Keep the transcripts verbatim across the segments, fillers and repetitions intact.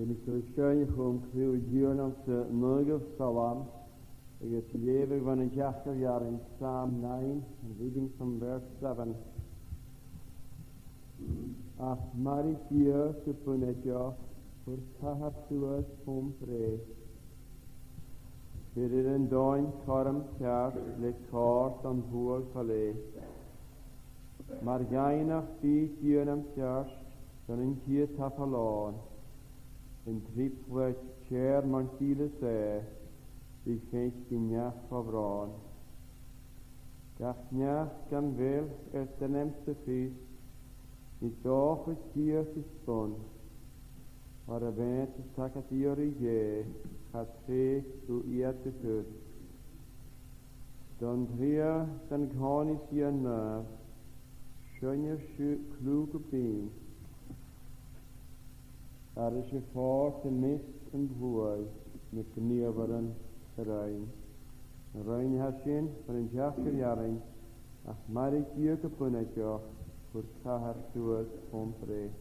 Bidh sinn a' seinn chum cliù Dhia anns an naoidheamh Salm, agus a' leughadh bhon an t-seachdamh rann, Psalm nine, and reading from verse seven. Ach mairidh Dia gu bunaiteach, fhuair cathair suas fom bhreith. Bheir air an domhain cothrom ceart le còrr don bhuadh cho leth. Mar dhàimhneach bidh Dia nam cheart, gun an t-siathamh lòn, an trioblaid tèarmainn dìleas e, bidh faic gun neach fo bhròn. Gach neach gam bheil air d' ainm sa fios, nì dòchas Dia gu spòn, oir a mheud as t-agad iarraidh Dhè, cha tréig thu iad a chur. Don tràigh, don chòmhnaidh 's i a-nall, seinnir sibh cliù gu binn. Air is a' phort am measg am bhuaidh, na gnìomhairean a rinn. Na rinn tha sin bhon an t-seachdamh rann, ach mairidh Dia gu bunaiteach, fhuair cathair suas fom bhreith.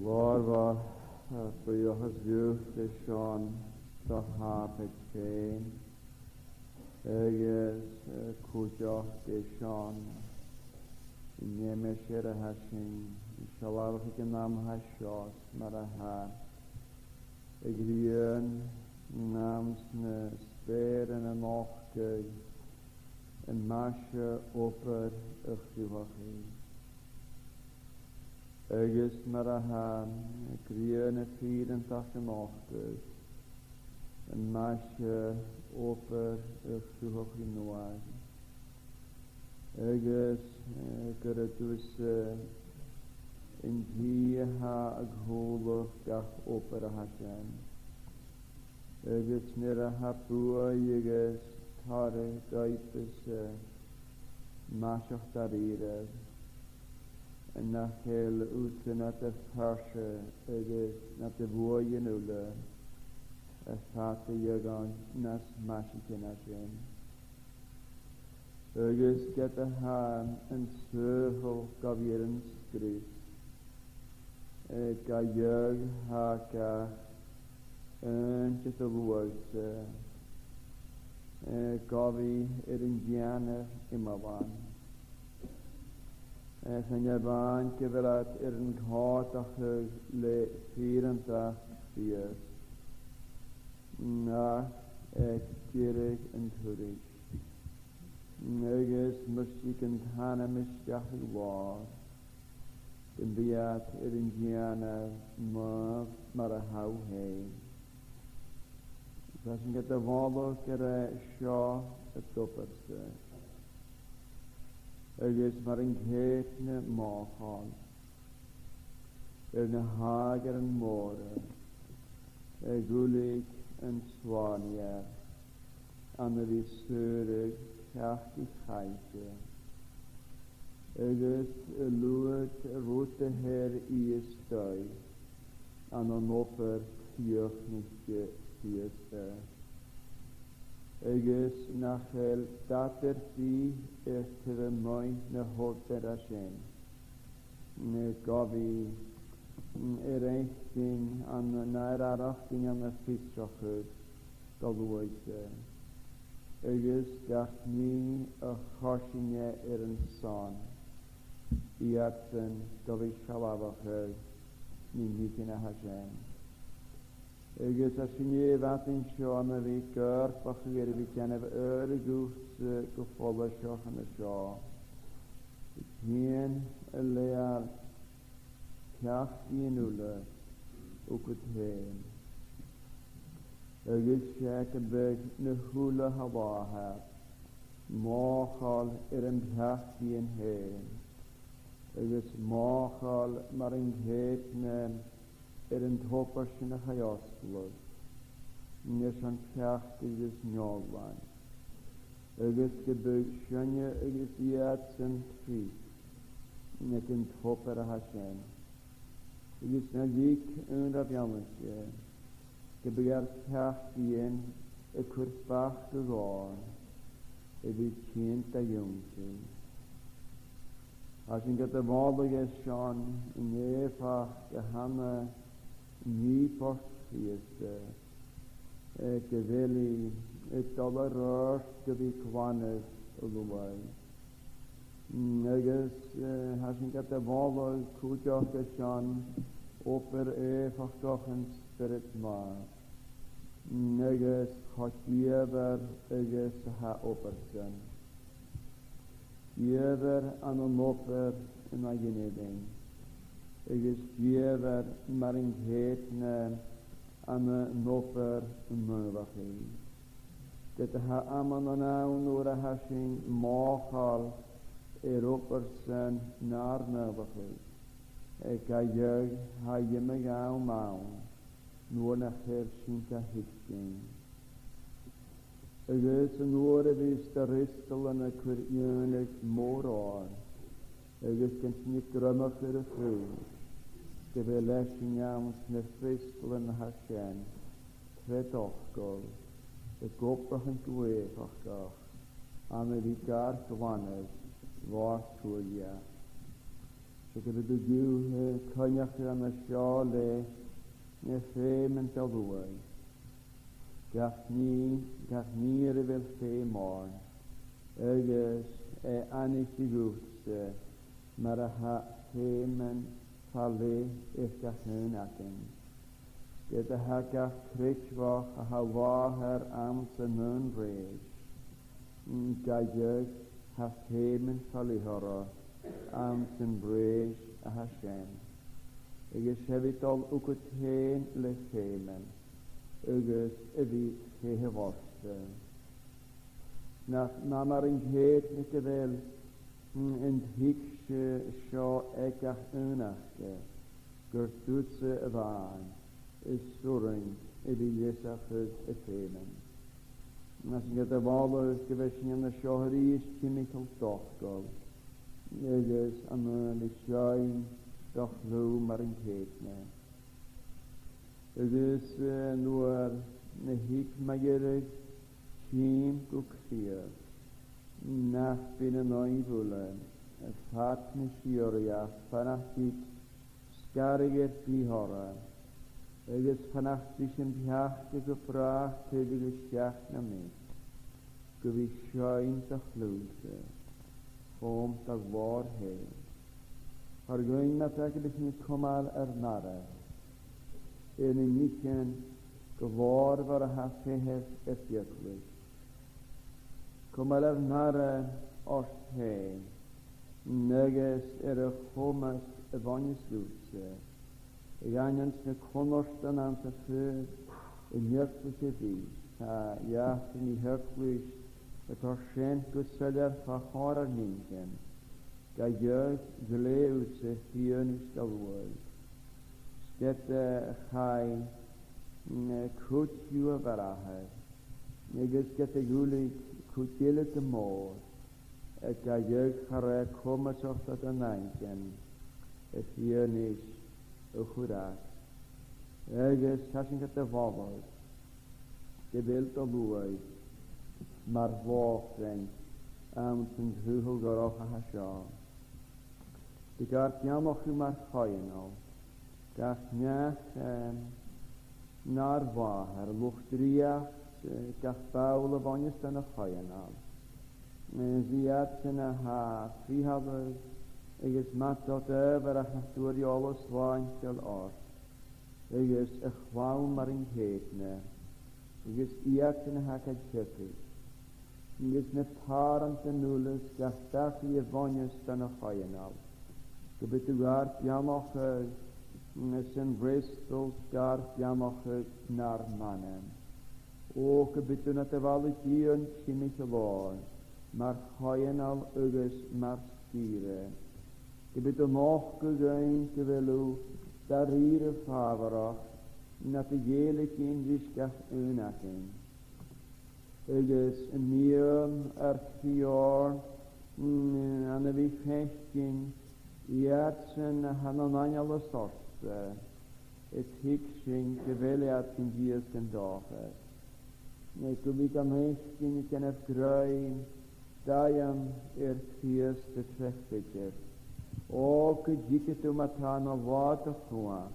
Glòir mhath, a bhuidheachas dhut airson do shàbaid fhèin, agus, eh, cuideachd airson an aimsir a tha sinn a' sealbhachadh aig an àm a tha seo, mar a tha a' ghrian anns na speuran a' nochdadh am maise obair a' Chruthachaidh. Agus mar a tha a' ghrian a' fìreantachd a' nochdadh am maise obair a' Chruthachaidh nuadh. Agus, eh, gur e thusa, eh, an tì a tha a' cùlaibh gach obair a tha sin. Agus nuair a tha buaidh agus toradh dhaibhsan, eh, maiseach dha-rìribh, nach eil thusa nad phearsa agus nad bhuaidhean uile, eh, fada dheagh-fhonn nas maiseaiche na sin. Agus ged a tha an saoghal gu bhith air an sgrios, eh, gu dheagh tha gach aon de do shluaigh-sa, eh, gu bhith air an dèanamh iomlan. Eh, chan e a-mhàin gu bheil iad air an còmhdachadh le fìreantachd Chrìosd, ach aig deireadh an turais. Agus mus tig an t-anam a-steach a ghlòir, gum bi iad air an dèanamh mar, mar a tha thu fhèin. Tha sinn gad mholadh gur e seo an obair-sa. Agus mar an ceudna mothachail, air na h-àmhghairean mòra, a dh'fhuiling an Slànaigheir, ann a bhith a' saoradh peacaich chaithte, agus a liuthad rud a tha air Ìosa dòigh, ann an obair chrìochnaichte Chrìosd. Agus nach eil dad air bith air taobh a-muigh na h-obair sin, gu bhith air fhaicinn ann an, air fhaireachdainn ann am fiosrachadh gu luath-sa, agus gach nì a choisinn e air an son, iadsan gu bhith a' sealbhachadh na nithean a tha sin. Agus tha sinne a' faighinn seo ann a bhith a' coimhead air a bhith a' dèanamh ar a' ghuth-sa gu follaiseach an seo, a' tighinn a leughadh peacaidhean uile thugad fhèin. Agus 's e gum biodh na h-uile a tha làthair mothachail air am beachd-sa fhèin, agus mothachail mar an ceudna air an tobar sin a chaidh fhosgladh, nis an peacadh agus neòlan, agus gum biodh sinne agus iadsan tric aig an tobar a tha sin. Agus na leig aon ra bheannaichte, gum biodh ar peacadh fhèin a' cur bacadh oirnn, a bhith tighinn dha ionnsaigh. Tha sinn gad mholadh airson an èifeachd a th' ann an ìobairt Chrìosda, eh, gu bheil i a' dol air adhart gu bhith glanadh uile. Mm, agus, eh, tha sinn gad mholadh cuideachd airson obair èifeachdach an Spioraid Naoimh. Mm, agus cho diamhair agus a tha obair-san. Diamhair ann an obair na h-inbhich, agus diamhair mar an ceudna ann an obair naomhachaidh. Ged a tha amannan ann nuair a tha sinn mothachail air obair-san nar naomhachadh, eh, gidheadh tha iomadh àm ann nuair nach eil sinn ga thuigsinn. Agus an uair a bhios na freastalan a' cur iongnadh mòr oirnn, agus gun sinn a' greimeachadh air a' chùis gu bheil esan anns na freastalan a tha sin, tro d' fhacal, ag obrachadh gu èifeachdach, ann a bhith gar glanadh bho ar tuigse. 'S e gum bi thu, eh, coinneachadh an seo le, eh, feum an t-sluaigh. Gach nì, gach nì air a bheil feum oirnn, agus, eh, aithnichidh thusa mar a tha feuman fa leth air gach aon againn. Ged a tha gach creidmheach a tha làthair anns an aon rèis, mm, gidheadh tha feuman fa leth orra anns an rèis a tha sin. Agus 's e bhith dol thugad fhèin le feuman, agus a bhith feitheamh ortsa. Nach math mar an ceudna gu bheil, mm, an tuigse seo aig gach aon againn, gur tusa a-mhàin as urrainn a bhith leasachadh a feuman. Agus ged a mholadh gu bheil sinn an seo a-rithist timcheall d' fhacail, agus an aon a' seinn do chliù mar an ceudna. Agus, eh, nuair a thig mu dheireadh tìm gu cridhe, nach bi na naoimh uile, eh, fad na sìorraidheachd, fanacht iad sgaradh air bith orra, agus fanacht ris am peacadh gu bràth taobh a-steach nam beatha, gu bhith seinn do chliù-sa, chum do ghlòir fhèin. Thoir dhuinn ma-thà gum bi sinn a' cumail ar n-aire air na nithean glòrmhoir a tha feitheamh air d' eaglais. Cumail ar n-aire ort fhèin, agus air a' chomas a bhuineas riutsa, a dh'aindeoin na cunnartan anns a' phuing an eaglais a bhith, tha eachdraidh na h-eaglais a' toirt seinn gu soilleir fa chomhair ar n-inntinn, gidheadh ghlèidh thusa fianais do shluagh. 'S ged a chaidh, mm, cuid dhiubh a mharbhadh, agus ged a dh'fhuiling cuid eile gu mòr, gidheadh cha robh e comasach do d' inntinn fianais a chur às. Agus tha sinn gad mholadh gu bheil do shluagh mar lòchrain anns an t-saoghal dhorch a tha seo. Bi gar beannachadh mar choitheanal gach neach, em, nar làthair, luchd-dreuchd, eh, gach ball a bhuineas dhan a' choitheanal. Eh, is iadsan a tha a' frithealadh agus math dod adhbhar ach nach d' fhuair eòlas slàinteil orra, agus a' chlann mar an ceudna, agus iadsan a tha gan teagasg, agus na pàrantan uile 's gach dachaigh a bhuineas dhan a' choitheanal, gum bi thu gar beannachadh, mm, san fhreastal 's gar beannachadh nar mana. O gum biodh tu nad bhalla-dìon timcheall oirnn, mar choitheanal agus mar sgìre. Gum biodh tu a' nochdadh dhuinn gu bheil thu dha-rìribh fàbharach, nad dhèiligidh ris gach aon againn. Agus am miann ar cridhe oirnn, mm, ann a bhith faicinn iadsan a tha nan aineolas ortsa, a' tuigsinn gu bheil iad gun dìosg an dòchais. Gum bi iad gan fhaicinn a' dèanamh grèim daingeann air Crìosd a' trèigsinn. O gun tigeadh tu ma-thà na làithean a-mach,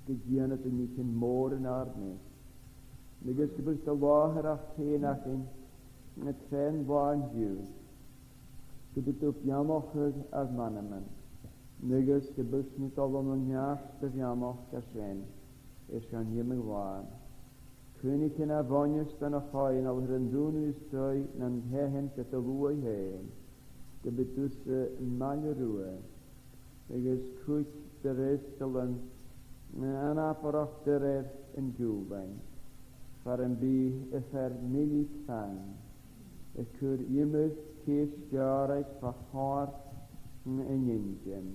gun dèanadh tu nithean mòra nar measg. Agus gum biodh do làthaireachd fhèin againn tron là an-diugh, gum biodh tu a' beannachadh ar n-anam, agus gum biodh sinn a' dol ann an neart do bheannachd dha sin airson iomadh là. Cuimhnich na bhuineas dhan a' choitheanal a th' air an dùnadh is dòigh nan taighean de do luaidh fhèin, gum bi thusa maille riutha, agus cuid de fhreastalan, eh, anabarrach doirbh an giùlain, far am bi am fear milleat fann a' cur iomadh ceist-earraich fa chomhair, mm, an inntinn,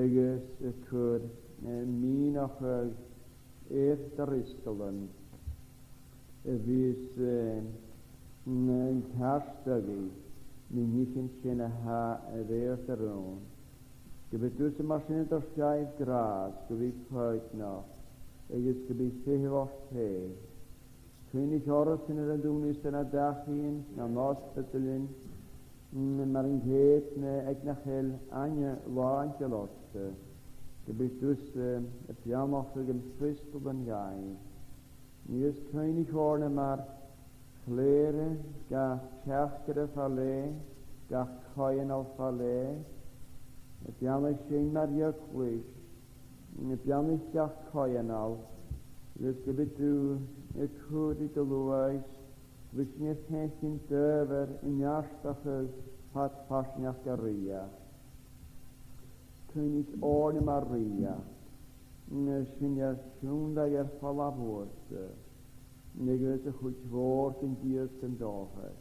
agus a' cur, eh, mìneachadh air do fhreastalan, a bhios, eh, an ceart agaibh na nithean sin a tha a rèir do rùn. Gum bi thusa mar sin a' toirt dhaibh gràs gu bhith foighidneach agus gu bhith feitheamh ort fhèin. Cuimhnich orrasan air an dùnadh is na dachaighean, nan ospadalan, mm, mar an ceudna aig nach eil aon là an ceann ortsa, gum bi thusa, eh, a' beannachadh am freastalan dhaibh. Agus cuimhnich oirnn mar chlèir, gach teachdaire fa leth, gach coitheanal fa leth, a' beannachadh sinn mar eaglais, a' beannachadh gach coitheanal, agus gum bi thu a' cur ri do luaidh, gum bi sinn a' faicinn d' adhbhar an neartachadh fad farsaingeachd ar rìoghachd. Cuimhnich oirnn mar rìoghachd, na sin air tionndadh air falbh bhuatsa, agus a' chuid mhòr gun dìosg an dòchais,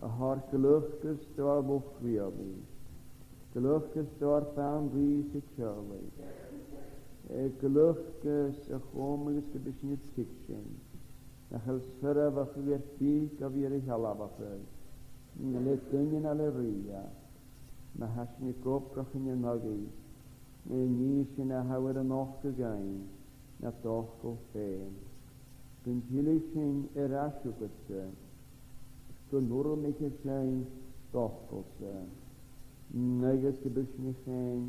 a thoir gliocas do ar luchd-riaghlaidh, gliocas do ar bana-rìgh 's a teaghlaich, eh, gliocas a chum agus gum bi sinn a' tuigsinn nach eil soirbheachadh air bith gu bhith air a shealbhachadh le duine no le rìoghachd, ma tha sinn ag obrachadh an aghaidh, eh, nì sin a tha air a nochdadh dhuinn nad fhacal fhèin. Gun tillidh sinn air ais thugad-sa, gun urramaich sinn d' fhacal-sa, agus gum bi sinn fhèin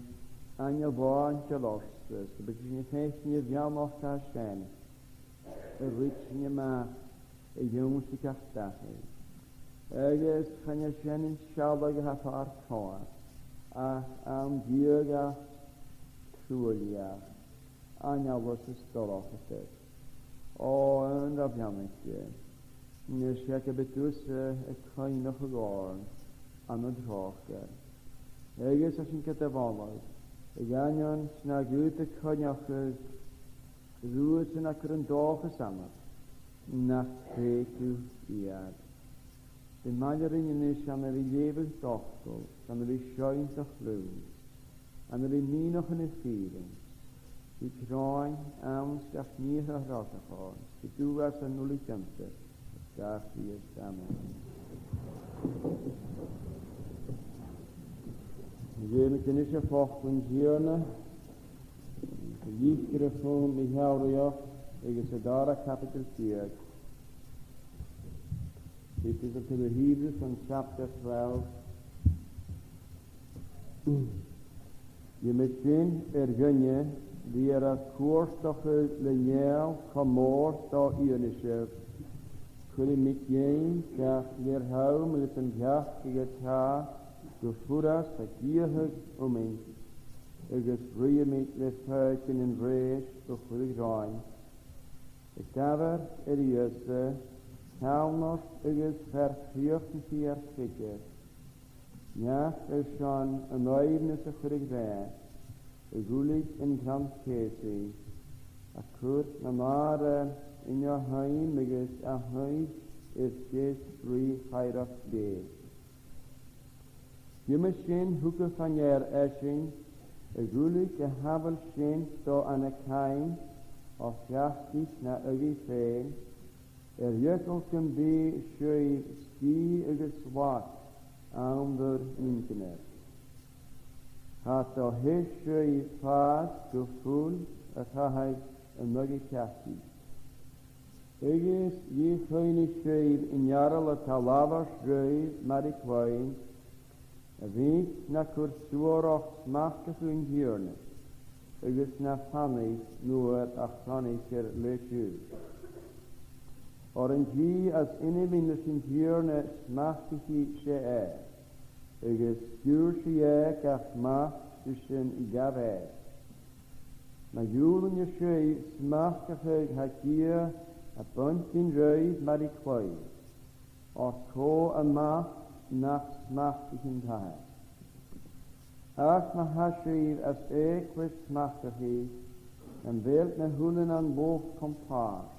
aig an là an ceann ortsa, gum bi sinn fhèin a' beannachadh sin, a' ruith sinn a-mach a dh'ionnsaigh gach dachaigh. Agus chan e sin an sealladh a tha far comhair, ach an diadhachd, truaillidheachd, aineolas is dorchadas. O, aon rud a bheannaichte, 's e gum bi thusa a' cuimhneachadh oirnn ann an tròcair. Agus tha sinn gad mholadh, a dh'aindeoin 's na ghabh thu a' cuimhneachadh rudan a chuir an dòchas annad nach creid thu iad. Bi maille rinn a-nis ann a bhith a' leughadh d' fhacal, ann a bhith a' seinn do chliù, ann a bhith a' mìneachadh na fìrinn, bhith a' cruinneachadh anns gach nithean a tha a' tachairt oirnn, gu dùthchas an uile chionta, dar Chrìosd. Amen. Leughaidh mi a-nis am facal an Tighearna, a' Litir a Thug Mi Shamhraidheachd agus an dara caibideil deug. The Epistle to the Hebrews and chapter twelve. Gheibh mi sin air dhuinne, ri ar cuartachadh le neul cho mòr do fhianais, cuiridh mi dhuinn gach lèirsham agus am peacadh a tha gu furast a' ghiathadh umainn, agus ruithidh mi le faicinn an rèis gu chuireadh romhainn. Ag amharc air Ìosa, ceannard agus fear crìochnaichte ar creidimh, neach airson an aoibhneas a chuireadh bhàs, a dh'fhuiling an crann-cheusaidh, a' cur na nàire Eoin a h-aon agus a h-aon air deas ri chàradh Dhè. Uime sin thugadh an fhear esan a dh'uile a shàbhail sin do Anacaion o pheacaich na aghaidh fhèin, air eagal gum bi sibh sgìth agus lag ann bhur n-inntinn. Cha do their sibh fàs gu fuil a thaghadh an aghaidh pheacaich. Agus dh'fhaodaidh sibh an earrann a tha labhairt ribh mar a chluinn, a bhith na cur suarach smachd an Tighearna, agus na fanadh nuair a chronaich e leis sibh. Oir an tì as inbhe ris an Tighearna smachdaich e, agus sgiùrsaich e gach mac ris an gabh e. Ma ghiùlain sibh smachd a tha Dia a' buntainn ribh mar a chluinn, o cò a-mach nach smachdaich an t-Athair? Ach ma tha sibh as eagal air smachd a thaghadh, am bheil na h-uile an luchd-compàis,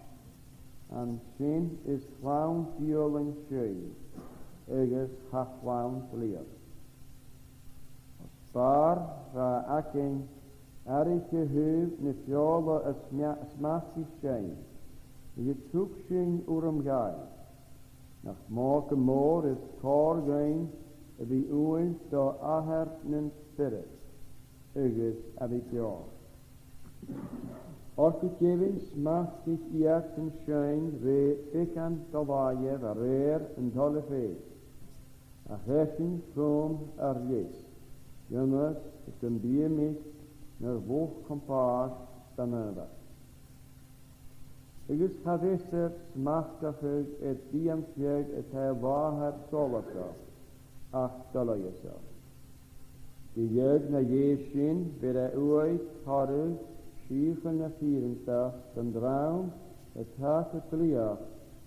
an sin is clann-diabhlain sibh, agus cha clann-dlìoch. B' fheàrr dha againn aithreachadh na feòla a sma-, smachdaich sinn, agus thug sinn urram dhaibh, nach mò gu mòr is còir dhuinn a bhith umhail do Athair nan Spiorad, agus a bhith beò. Oir gu deimhinn smachdaich iadsan sinn rè beagan de làithean a rèir an toil a phàigheadh, ach esan chum ar leas, ionnas gum bithinn-sa nar luchd-compàis dhan naomhachd. Agus cha bhitheas air smachd a thaghadh air dìon-bheag a tha air làthair solasach ach doileachasach. Gu dearbh na dhèidh sin, bheir e uaithe toradh sìthichean na fìreantachd don dream a tha gu dlìoch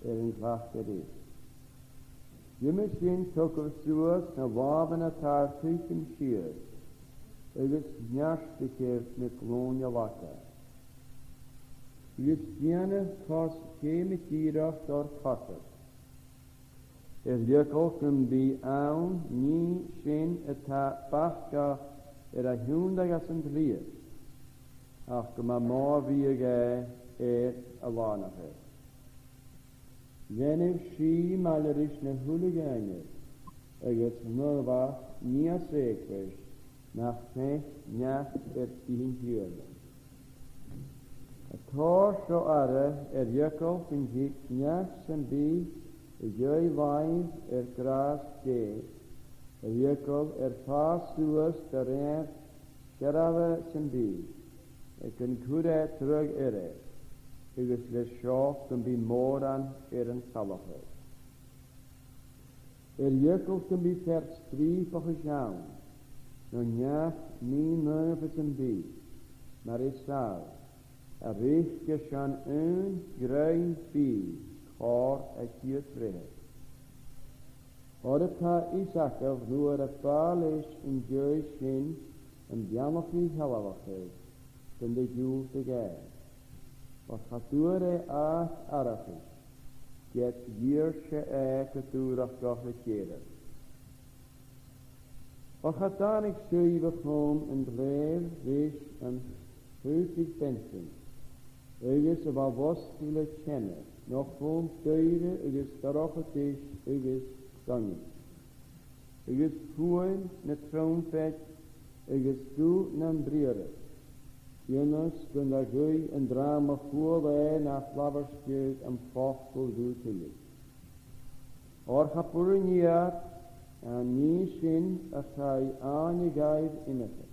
air an glacadh ris. Uime sin tugaibh suas na làmhan a tha air tuiteam sìos, agus neartaibh na glùine-laga. Agus dèanaibh cos fhèin dìreach ur cosair, air eagal gum bi ann nì sin a tha bacach air a thionndadh às an t-slighe, ach gum bi mòr-bhiadh e air a lànachadh. Leanaibh sìth maille ris na h-uile dhaoine, agus naomhachd nì as eaglais nach fhaic neach air bith an Tighearna. A' toirt seo aire air eagal gun tig neach sam bith a dhèidh làimh air gràs Dhè, air eagal air fàs suas de rèir searbha sam bith, gun cuir e dragh oirre, agus leis seo gum bi mòran air an salachadh. Air eagal gum bi fear strìopachais ann, no neach mì-naomh sam bith, mar as àbhaist, a reic airson aon ghrèim bìdh còir a' chiad bhreith. Oir tha fhios agaibh, nuair a bha leis an dèidh sin am beannachadh shealbhachadh, gun do dhiùltaich e. Oir cha d' fhuair e àite aithreachais, ged dh'iarr seo e gu dùrachdach le deireadh. Ach cha tàinig sibh a-chum an glèir leis an t-sùdaich bheanntan, agus a bha losgail le teine, no a-chum daoine agus dorchadais agus doineann, agus fuaim na trumpet agus guth nam briathran, ionnas gun do ghuidhe an dream a chuala e nach labhair sibh am facal gu tuilleadh. Oir cha b' urrainn iad an nì sin a chaidh àithne dhaibh iomchaidh,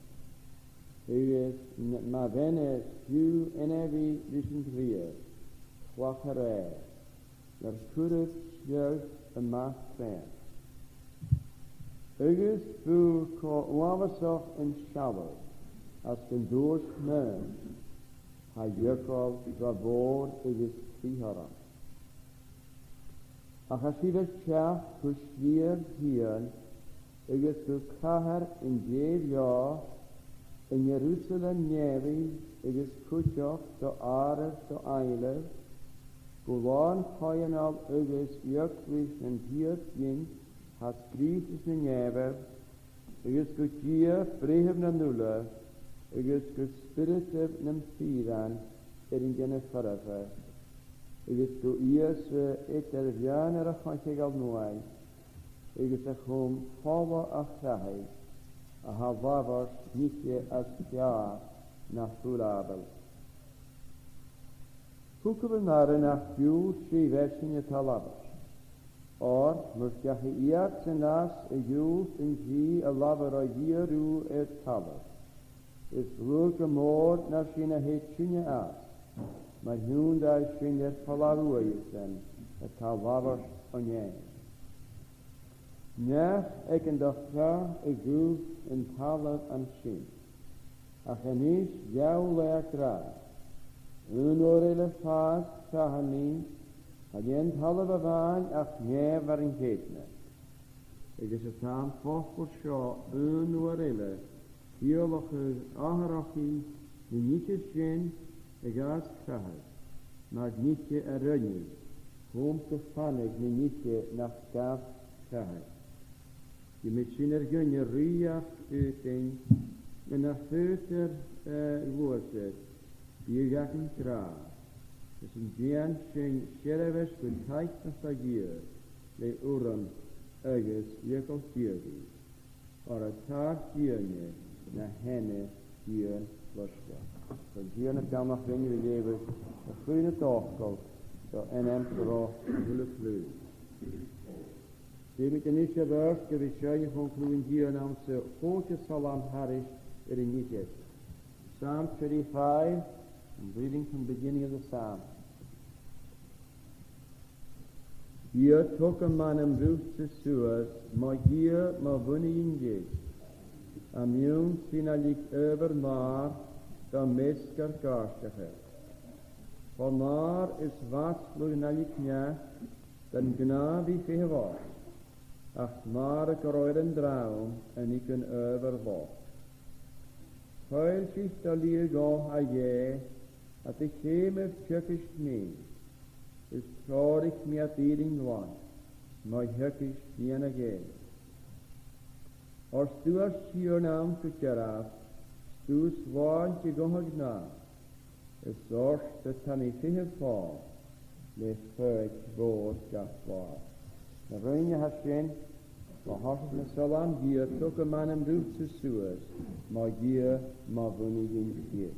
agus n-, ma bheineas fiù N I V ris an t-slighe, chlachar e, nar cuireadh sibh a-mach treun. Agus bha e cho uabhasach an sealladh às gun tuirt Naomh, tha eagal gu mòr agus trì-thorn. Ach tha sibh air teachd gu sliabh Shion, agus gu cathair an Dè bheò, an Ierusalem nèamhaidh, agus cuideachd do àireamh do ainglean, Gu làn choitheanal agus eaglais nan piar binn, tha sgrìobhte sna nèamhair, agus gu Dia breithimh nan uile, agus gu spioradaibh nam fìrean air an dèanamh foirfe, agus gu Ìosa eadar-mheadhanair a' Choincheadail Nuaidh, agus a chum fola a' chràthaidh, a tha labhairt nise as ceàrr na fuil Àbail. Thugaibh an aire nach biodh sibh esan a' talmhainn. Oir mur deachaidh iadsan às a ghiùlan an tì a labhair Dhia riutha air talamh, is lugha gu mòr na sin a thèid sinne às, mar a thionndaidh sinn air falbh uaithesan a tha a' labhairt an fheadhainn. Neach aig an do chrath a ghuth an talamh an sin. Ach a-nis gheall e ag ràdh: Aon uair eile fàs crathaidh mi, chan e an talamh a-mhàin ach nèamh mar an ceudna. Agus a tha am focal seo aon uair eile a' ciallachadh atharrachaidh na nise sin a ghabhas crathadh, mar nise a rinneadh, chum gu fanaig na nise nach gabh crathadh. Gheibh mi sin air dhuinne rìoghachd fhaotainn, gun nach faodar, eh, gluasad, biadh againn gràdh, is an dèan sinn seirbheis gu taitneach do Dhia le urram agus eagal Dhia ris, oir a tha ar dìon-ne na theine dìon-loisgeil. Gun dèan a' Mheall Rìoghail a leughadh a' chluinntinn an t-fhacail do ainm gu robh a h-uile cliù. Dèanamaid a-nis a' bheachd gu bheil sinn a' cluinntinn an t-sìon anns a' chòigeamh salm thairis air an fhichead. Psalm thirty-five, I'm reading from the beginning of the Psalm. Dia, tog am anam riutsa suas, mo Dhia, mo bhuinidh an deis. Am miann 's gun leig adhbhar nàir do mheasgar gàirdeachair. Fo nàir is mhaslodh na leig neach, don ghnàth bidh feitheamh ort, ach nàire gu robh air an dream a' nigheadh adhbhar bhochd. Foillsich do shlighe dhomh, a Dhè, a do cheumaibh teagaisg mi, is treòraich mi ad fhìrinn ghlan, mo theagaisg dhèanadh e. Oir 's tu ar Tighearna ann gu dearbh, 's tu slàn de ghnothach gnàth, is ort a tha mi feitheamh fodha le faoidh mhòr gach là. Na ruinne tha sin, le thoiseach na salm: Dia, tog am anam riutsa suas, mo Dhia, mo bhuinidh an deis.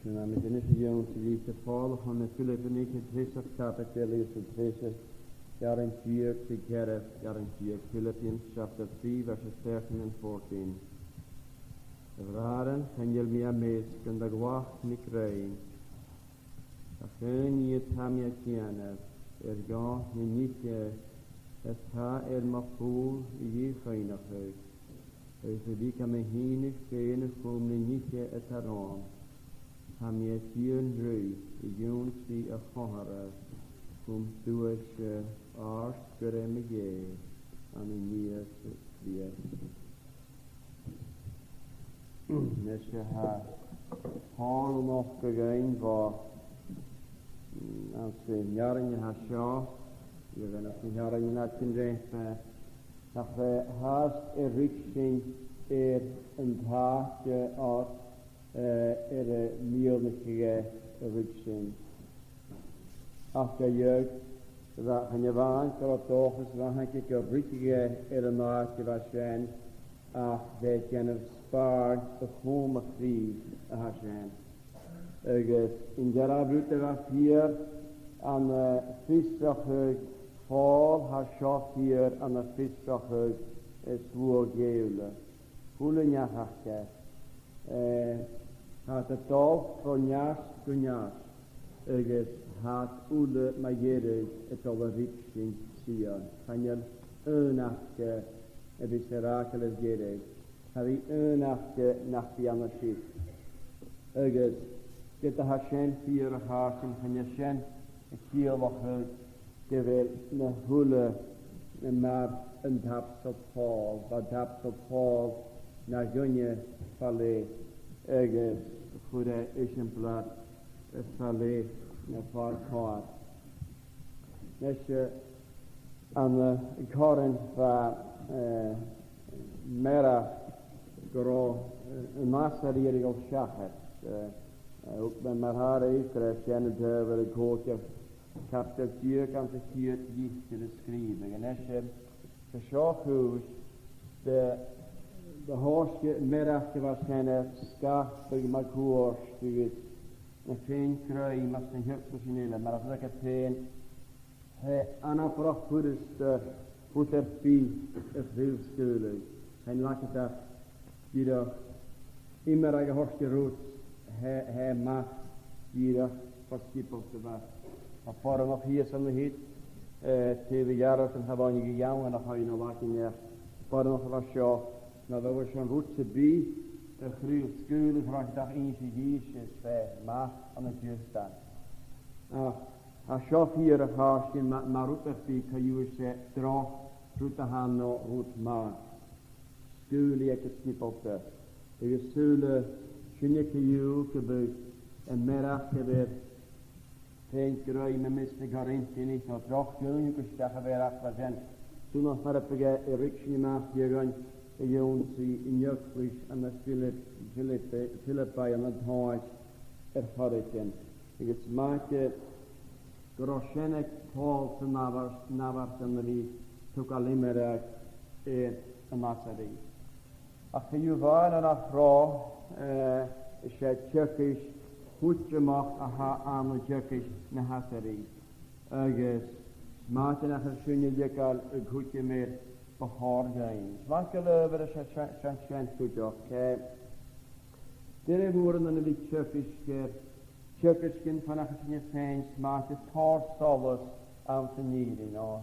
Sin am dèanamh a dh'ionnsaigh Pòl chun nan Philipianach, an treas caibideil agus an treas earrann deug 's a ceithir, earrann deug, Philippians chapter three, verses thirteen and fourteen. A bhràithrean, chan eil mi am measg gun do ghlac mi grèim, ach aon nì tha mi a' dèanamh, air dhòigh na nithean a tha air mo chùl a dhìochuimhneachadh, agus a bhith gam fhìneadh fhèin a chum nan nithean a tha romham, tha mi a' fighe an rud a dh'ionnsaich a' chomharra, gum duaise àrd-ghairm a Dhè ann an Ìosa Crìosd. Nis, tha Pòl a' nochdadh dhuinn bho, anns an earrainn a tha seo, a bheil anns an earrainn an àiteigin roimhe, nach e fhathast a' ruigsinn air an t-àite, eh, air am miannaicheadh e a ruigsinn. Ach gu dearbh, bha, chan e a-mhàin gun robh dòchas a bh' aige gun ruigeadh e air an àite a bha sin, ach bha e a' dèanamh spàirn a chum a' chridhe a tha sin. Agus an dearbh rud a bha fìor ann am fiosrachadh Phòil, tha seo fìor ann am fiosrachadh, eh, sluagh-Ghibhealach. A h-uile neach aca, eh, tha iad a' dol bho neart gu neart, agus tha iad uile mu dheireadh a' dol a ruigsinn Sion. Chan eil aon aca a bhios air fhàgail air deireadh. Cha bhi aon aca nach bi ann an sin. Agus ged a tha sin fìor, a chàirdean, chan e sin a' ciallachadh gu bheil na h-uile, mar an t-Abstol Pòl, bha an t-Abstol Pòl na dhuine fa leth, agus chuir e eisimpleir fa leth, na far comhair. Nis, eh, Ann an, eh, Corinth bha, eh, mearachd gun robh, eh, an Assyrian air a dhol seachad. Eh, eh, mar a tha e ag ràdh, sin an t-adhbhar a' chòigeamh caibideil deug anns a' chiad litir a sgrìobh e. A-nis, eh, sa seo chùis, bu, bu thoigh mearachd a bha sin air sgapadh mun cuairt agus na fèin-ghruaim anns na h-eaglaisean eile, mar a bha agad fhèin, tha e anabarrach furasta rud sam bith a chraoladh. Chan eil agad ach dìreach iomradh a thoirt air rud, tha, tha e math dìreach fo sgiobalta. Bha, bha boireannach shìos an siud, eh, taobh a-rithist an Abhainn a' Gheamhraidh, nach eil ann ach boireannach a bha seo, na bha sin rud sam bith a chraoladh, cha robh agad ach innse dhìse is bha e math ann an diùid. Ach tha seo fìor a chàirdean, ma, mar rud sam bith, co-dhiù 's e droch rud a th' ann no rud math. Sgaoil e aig an sgiobalta. Agus saoil, eh, sinne co-dhiù gum biodh am mearachd a bh' air fèin-ghruaim am measg nan Corintianach, no droch dhaoine gu stad a bh' air, ach bha sin, saoil nach mar a bhiodh e a' ruigsinn a-mach dhuinn a dh'ionnsaigh an eaglais ann am Philip-, Philip-, Philippi ann an tomhas air choreigin. Agus 's mathaid gun robh sin aig Pòl san adhbhar, san adhbhar sin a bhith a' togail iomradh air an Assyrian. Ach co-dhiù, bha e ann nach robh, eh, 's e teagasg cudromach a th' ann an teagasg na h-Assyrian. Agus 's mathaid nach eil sinne a' leigeil an cuideam air bu chòir dhuinn. 'S mathaid gu lèir 's e, 's e, 's e, 's e sin cuideachd, eh, dìreach mòran a bhith teagasg air teagasgan far nach eil sinne fhèin 's mathaid a' toirt solas anns an fhìrinn, no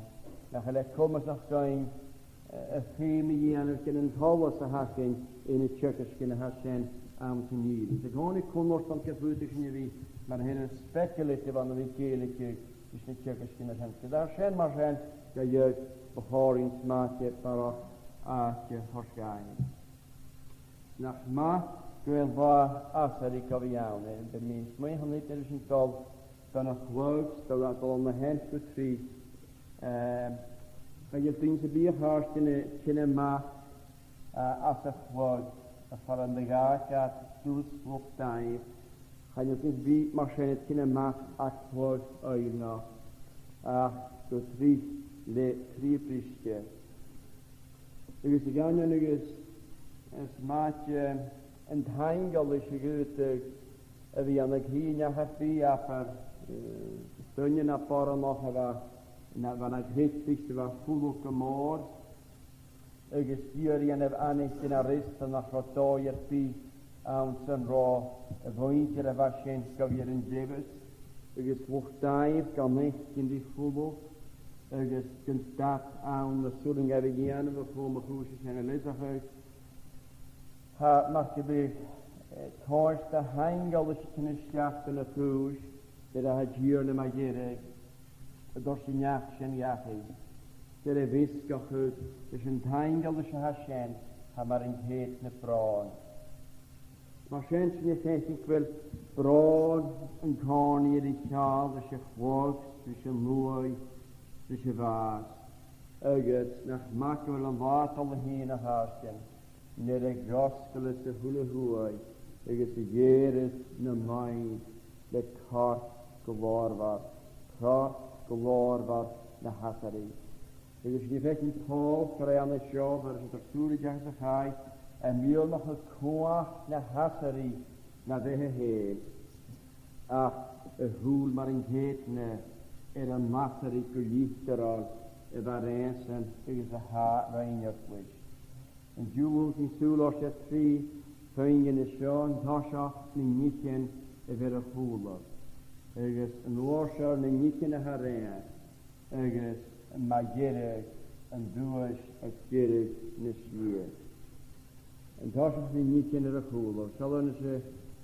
nach eil e comasach dhuinn, eh, a' feum a dhèanamh dhen an t-solas a th' againn anns na teagasgan a tha sin anns an fhìrinn. 'S e a' chòmhnaidh cunnartach gu faodadh sinne a bhith, mar a their iad, speculative ann a bhith dèiligeadh ris na teagasgan a tha sin. Gu dearbh, sin mar sin, gu dearbh, bu chòir dhuinn 's mathaid barrachd àite a thoirt dhaibh. Nach math gu bheil latha Assyrian gu bhith ann, eh, bidh mi a' smaoineachadh an-diugh air sin a dhol dhan a' chladh, 's dol a, dol ann an ceann gu tric, eh, chan eil duine sam bith a' faicinn tighinn a-mach, eh, às a' chladh, a' faireachdainn gu bheil e suas luchd-dàimh, chan eil duine sam bith mar sin a' tighinn a-mach à cladh aoibhneach, ach gu tric le trì briseadh. Agus a dh'aindeoin agus, eh, 's mathaid, eh, an t-aingeal a' sìor dh'fhaodadh a bhith ann an cridhe neach sam bith, abair, eh, duine na boireannach a bha, na, bha na chreidmhich, a bha fulang gu mòr, agus dìreach a' dèanamh aithnichte na reusan nach robh dòigh air bith anns an robh a' mhuinntir a bha sin gu bhith air an dleathas, agus luchd-dàimh gan fhaicinn ri fulang, agus gun dad ann na b' urrainn dhaibh a dhèanamh a chum a' chùis sin a leasachadh. Tha, mar gum biodh, eh, tomhas de th' aingeal a' tighinn a-steach dhan a' chùis, nuair a tha an Tighearna mu dheireadh a' toirt an neach sin dhachaigh. Nuair a bhios gu h-àraidh, leis an t-aingeal a tha sin, tha mar an ceudna bròn. Mar sin, 's e a' faicinn gu bheil bròn an còmhnaidh air a cheangal ris a' chladh, ris an uaigh, ris a' bhàs. Agus nach math gu bheil an latha a' dol a thighinn, a chàirdean, nuair a dh'fhosglas a h-uile h-uaigh agus a dh'èireas na maoin le corp glòrmhor, corp glòrmhor na h-Assyrian. Agus 's e a' faicinn Pòl gu robh e an seo, mar a tha sinn a' toirt sùil ri teachd sa chaidh, a' miannachadh cumhachd na h-Assyrian na bheatha fhèin, ach a shùil mar an ceudna air an Assyrian gu litireil a bha ri ràdh-san agus a tha ri eaglais. An-diugh, luaidh sinn sùil air trì puingean an seo, an toiseach na nithean a bh' air a chùlaibh, agus an uair sin na nithean a tha ri ràdh, agus mu dheireadh an duais aig deireadh na slighe. An toiseach na nithean air a chùlaibh. Seallaidh sinn,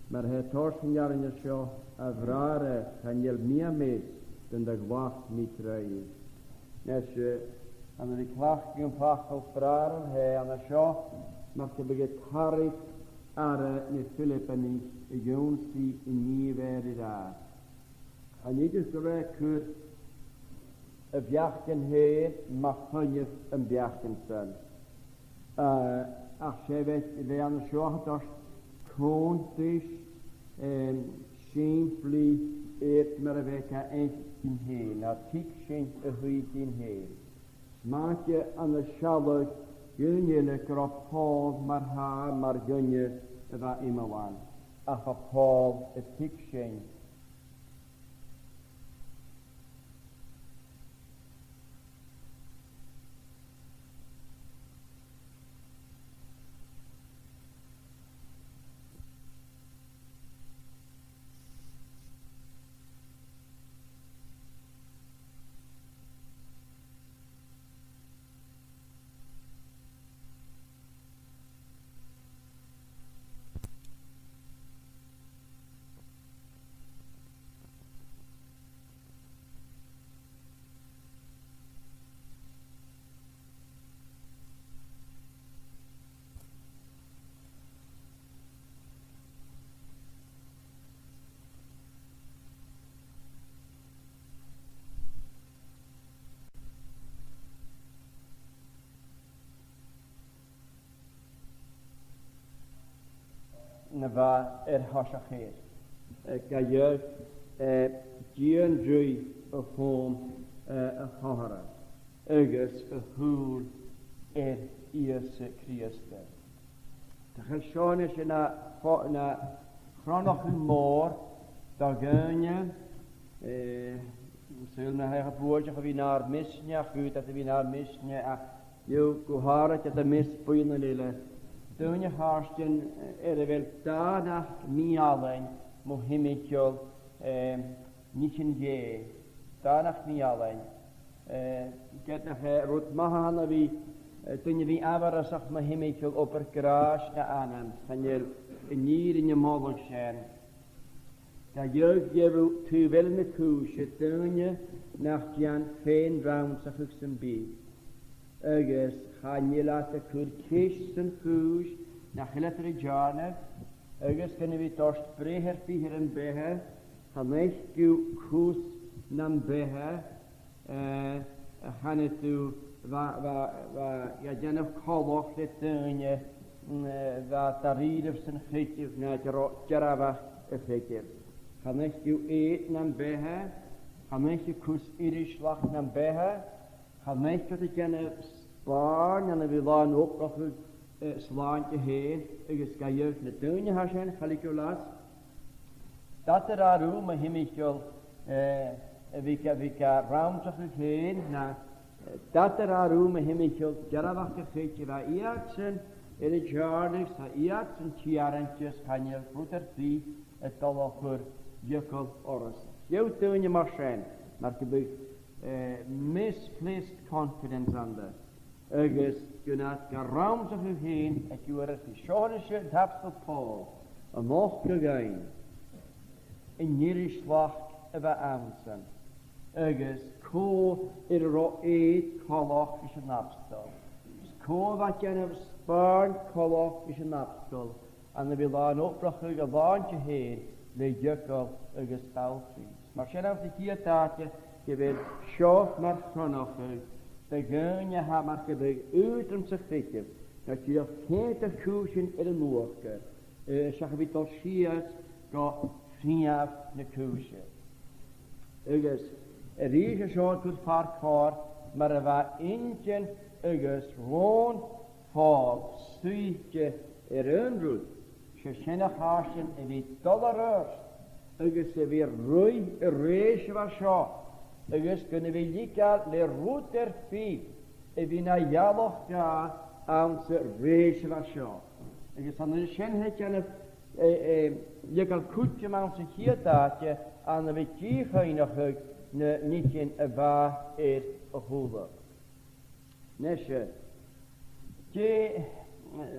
mar a tha e a' toirt san earrainn an seo, a bhràithrean, chan eil mi a' meas gun do ghlac mi troimhe. Nis, eh, ann a bhith a' cleachdadh am facal bràithrean, tha e an seo, mar gum biodh a' tarraing aire na Philipianaich a dh'ionnsaigh an nì a bha air an rathad. Chan fhaigheadh gu robh e a' cur a bheachdan fhèin mar choinneamh am beachdan san. Eh, ach 's e bheith, bheith an seo a' toirt cunntas, em, sìmplidh air mar a bheil e ga fhaicinn fhèin, no tuigsinn a thuigsinn fhèin. 'S mathaid an sealladh dhuinn uile gun robh Pòl mar-thà mar dhuine a bha iomlan, ach bha Pòl a' tuigsinn. Na bha air thoiseach air, eh, ga gheibh, eh, dian-ruith a chum, eh, a chomharra agus a shùil air Ìosa Crìosd. Tha seo a-nis na fo-, na chronachadh mòr do dhaoine, eh, saoil na tha e buailteach a bhith nar misneachd, a bhith nar misneachd, ach gheibh gu h-àraid iad am measg buidhnean eile. Daoine a tha a' tighinn, eh, air a bheil dànachd mì-fhallain mu thimcheall, eh, nithean Dhè. Dànachd mì-fhallain. Eh, ged nach e rud math a th' ann a bhith, eh, duine a bhith amharasach mu thimcheall obair ghràis na anam, chan eil an fhìrinn a' moladh sin. Gidheadh gheibh thu taobh eile na cùise daoine nach dèan fèin-rannsachadh sam bith, agus chan eil iad a' cur ceist san chùis nach eil iad air a dèanamh, agus gun a bhith toirt breith air bith air am beatha, chan fhaic thu cus nam beatha, eh, a chanadh tu, bha, bha, bha, ga dhèanamh coltach le daoine, mm, eh, bha dha-rìribh san chreideamh, no dearbh, dearbhach a' chreideimh. Chan fhaic thu èigheachd nam beatha, chan fhaic thu cus irioslachd nam beatha, chan fhaic thu iad a' dèanamh spàirn ann a bhith làn obrachadh, eh, slàinte fhèin, agus gidheadh na daoine a tha sin, cha leig thu leas. Dad a ràdh rium mu thimcheall, eh, a bhith, a bhith ga rannsachadh fhèin, no, eh, dad a ràdh rium mu thimcheall dearbhachd a' chreideimh, tha iadsan air an teàrnadh, tha iadsan tèarainte, chan eil rud air bith a' dol a chur eagal orrasan. Gheibh daoine mar sin, mar gum biodh, eh, misplaced confidence annta. Agus gun iad ga rannsachadh fhèin aig uair air bith. Seo a-nis an t-Abstol Pòl a' nochdadh dhuinn an irioslachd a bh' annsan, agus cò air an robh èigheachd coltach ris an Abstol, is cò a bha a' dèanamh spàirn coltach ris an Abstol, ann a bhith làn obrachadh a shlàinte fhèin le eagal agus dol tro. Mar sin, anns a' chiad àite, gu bheil seo mar chronachadh do dhaoine a tha mar gum biodh aotrom sa chreideamh, no dìreach ceann de chùisean air an uachdar, eh, seach a bhith dol sìos gu prìomh na cùise. Agus a-rithist, seo a' cur far comhair mar a bha inntinn agus roghainn Phòil suidhichte air aon rud, 's e sin a chàirdean a bhith dol air adhart agus a bhith a' ruith a rèis a bha seo, agus gun a bhith leigeil le rud air bith a bhith na ghealach dha anns a' rèis a bha seo. Agus an uair sin tha e a' dèanamh, eh, eh, leigeil cuideam anns a' chiad àite, ann a bhith dìochuimhneachadh na nithean a bha air a chùlaibh. Nise, dè,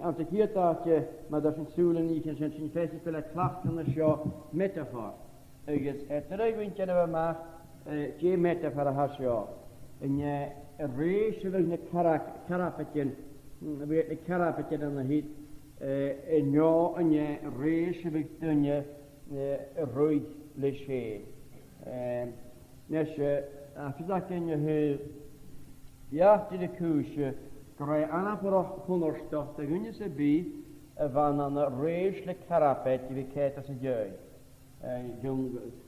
anns a' chiad àite, ma tha sinn a' sùileachadh an sin, sinn a' faicinn gu bheil e a' cleachdadh an seo metaphor. Agus, eh, tha e a' dèanamh a-mach, eh, dè metaphor a tha seo. An e, eh, rèis a bhiodh na cara-, carabaidean, mm, a bhiodh na carabaidean ann a shiud, eh, an e, an e rèis a bhiodh duine, eh, a' ruith leis fhèin. Eh, nise, eh, Tha fios againn a-nis, beachd air a' chùis, gun robh e anabarrach cunnartach do dhuine sam bith a bha ann an rèis le carbaid a bhith coimhead às an dèidh. Eh, gun,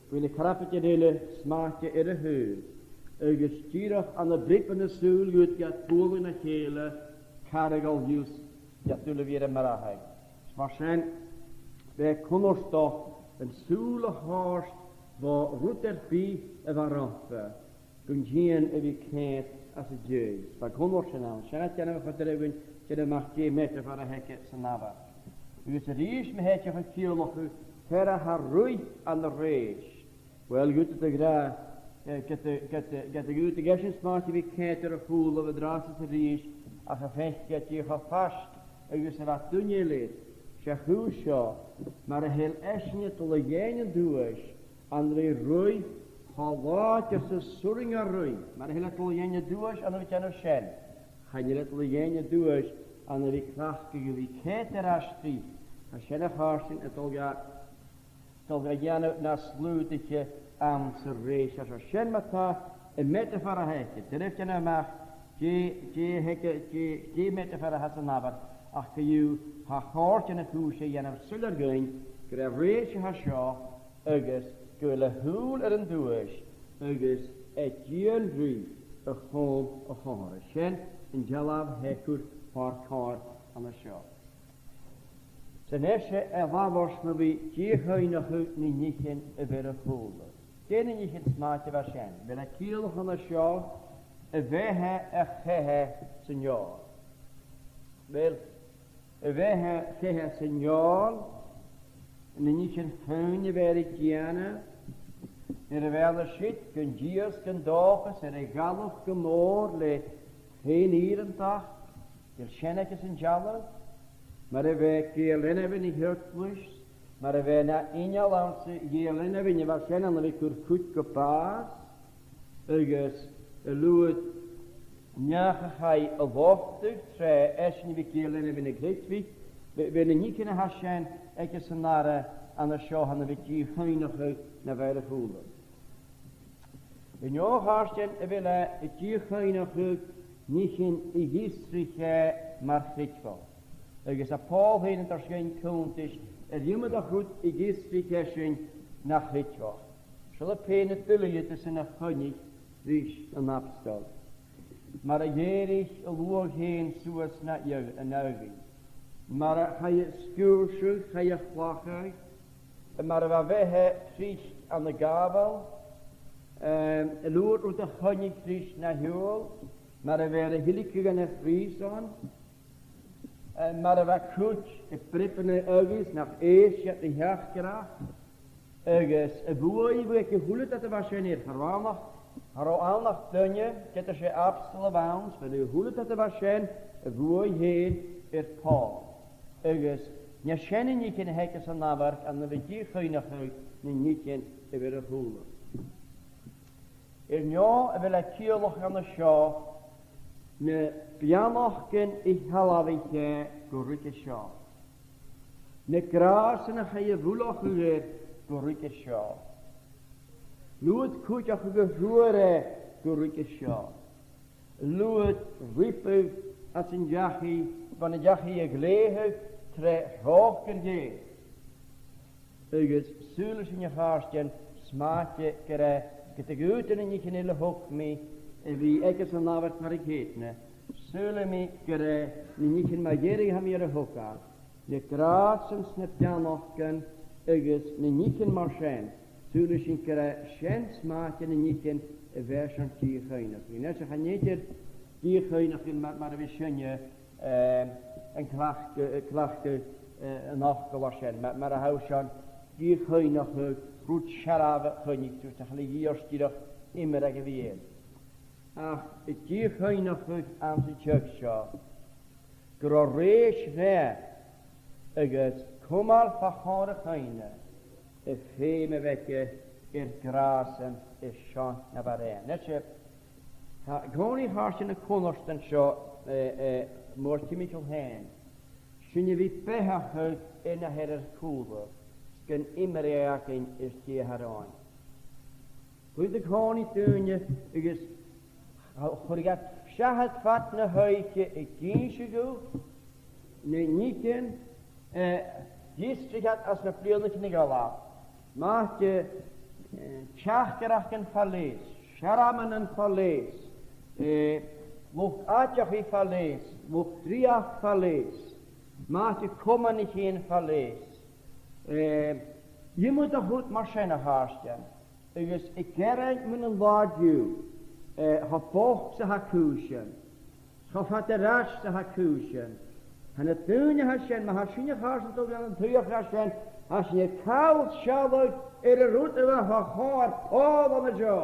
gu bheil na carbaid eile smèideadh air a shùil, agus dìreach ann am bribean na sùil dhut gad bhualadh na chèile, car a dhol fiù 's gad uile bhith air am marbhadh. Is mar sin, bha e cunnartach an sùil a thoirt bho rud air bith a bha romhpa, gun dèan a bhith coimhead às an dèidh. Is bha cunnart sin ann. Sin a' dèanamh a' chuid a bh' ann, dèanamh a-mach dè am meataphor a th' aige san amharc. Agus a-rithist, ma thèid a chiallachadh, fear a tha ruith ann an rèis. Uill, ged a tha e ag ràdh, eh, ged a, ged a, ged a dh'fhaodadh esan smèideadh a bhith coimhead air a chùlaibh an-dràsta 's a-rithist, ach a dh'fhaicinn dè cho fast agus a bha duine eile air, 's e a' chùis seo, mura h-eil esan a' dol a dhèanamh duais, ann a bhith ruith cho làidir 's as urrainn dha ruith, mura h-eil e a' dol a dhèanamh duais ann a bhith a' dèanamh sin, chan eil e a' dol a dhèanamh duais ann a bhith cleachdadh a bhith coimhead air ais ris. Tha sin, a chàirdean, a' dol ga, dol ga dhèanamh nas slaodaiche anns an rèis. Is sin mar-thà am meataphor a th' aige. Tha e air a dhèanamh a-mach dè, dè th' aige, dè, dè am meataphor a tha san amharc, ach co-dhiù, tha e a' còrdadh ris a' chùis a dhèanamh soilleir dhuinn gur e rèis a tha seo, agus gu bheil a shùil air an duais, agus e a' dìon ruith a chum a chomharra. Sin an dealbh a tha e a' cur far comhair an seo. 'S a-nis e a' labhairt mu dìochuimhneachadh nan nithean a bh' air a chùlaibh. Dè na nithean smèideadh a bha sin? Bha e a' ciallachadh an seo a bheatha a' cheatha san fheòil. Uill, a bheatha a' cheatha san fheòil, na nithean fìor a bha e air a dhèanamh, nuair a bha e a' sireadh gun dìon 's gun dòchas air a ghabhail gu mòr le fèin-fhìreantachd, gu bheil sin aige san dealbh, mar a bha e ag èirigh leanabh na h-eaglais, mar a bha e na inneal anns a dhèidh leanabh a bha sin ann a bhith a' cur cuid gu bàs, agus a luaidh neach a chaidh a lotadh, tro esan a bhith ag èirigh leanabh na creidmhich, bha, bha na nithean a tha sin aige san aire an seo ann a bhith a' dìochuimhneachadh na bha air a chùlaibh. An-diugh, a chàirdean, a bheil e a' dìochuimhneachadh nithean a dh'fhiosraich e mar chreidmheach. Agus tha Pòl fhèin a' toirt dhuinn cunntais air iomadach rud a dh'fhiosraich esan na chreidmheach. Seall am fear a dh'fhuiling iad is ina choinnich ris an abstol. Mar a dh'èirich a luchd fhèin suas na iogh-, an fheadhainn. Mar a chaidh a sgiùrsadh, chaidh a chlachadh, mar a bha a bheatha tric ann an gàbhail, em, a luaidh rud a choinnich ris na shiubhal, mar a bha e air a thilgeil dhan a' phrìosan, eh, mar a bha cuid a' bribeadh agus nach èist iad ri theachdaireachd, agus a' bhuaidh a bh' aig a h-uile dad a bha sin air, cha robh ann ach, cha robh ann ach duine, ged as e abstol a bh' ann, 's bha a h-uile dad a bha sin a' bhuaidh fhèin air Pòl. Agus 's e sin na nithean a th' aige san amharc ann a bhith a' dìochuimhneachadh na nithean a bh' air a chùlaibh. Air neo a bheil e a' ciallachadh an seo na beannachdan a shealbhaich e gu ruige seo. Na gràsan a chaidh a bhuileachadh air gu ruige seo. Luaidh cuideachadh a fhuair e gu ruige seo. Luaidh ribeadh às an deach e, bhon an deach e a ghlèidheadh tro thròcair Dhè. Agus saoilidh sinn, a chàirdean, 's mathaid gur e, ged a dh'fhaodadh na nithean eile a thog mi a bhith aige san amharc mar an ceudna, saoilidh mi gur e na nithean mu dheireadh a tha mi air a thogail, na gràsan 's na beannachdan agus na nithean mar sin, saoilidh sinn gur e sin 's mathaid na nithean a bhios e air dìochuimhneachadh. Nise, chan eil e air dìochuimhneachadh mar, mar a bhios sinne eh, an cleachdadh, eh, cleachdadh, eh, an fhacail sin, ma-, mar a tha sinn a' dìochuimhneachadh rud searbh a choinnich thu, 's nach eil e dìreach iomradh a bhith ann. Ach a' dìochuimhneachadh anns an t-seagh seo, gun robh rèis bheatha agus cumail fa chomhair a' choinneimh, am feum a bh' aige air gràsan is seo na bha e air. Nise, tha, còmhla ri sin, a' chunnart an seo, eh, eh, mòr-thimcheall fhèin. Sin a bhith beathachadh air na tha air ar cùlaibh, 's gun iomradh againn air dè tha romhainn. Chuir iad an-còmhnaidh daoine agus chuir iad seachad fad na h-oidhche ag innse dhomh na nithean, eh, dh'fhiosraich iad anns na bliadhnaichean a dh'fhalbh. Mathaid, eh, teachdaireachdan fa leth, searmonan fa leth, eh, luchd-aideachaidh fa leth, luchd-dreuchd fa leth, mathaid comanaichean fa leth. Eh, dh'iomadh rud mar sin, a chàirdean. Agus a' gearain mun an latha an-diugh, eh, cho bochd 's a tha cùisean, cho fada air ais 's a tha cùisean, tha na daoine a tha sin, ma tha sinne, a chàirdean, a' dol dhan an t-suidheachadh sin, tha sinne a' call sealladh air an rud a bha fa chomhair Phòil an seo.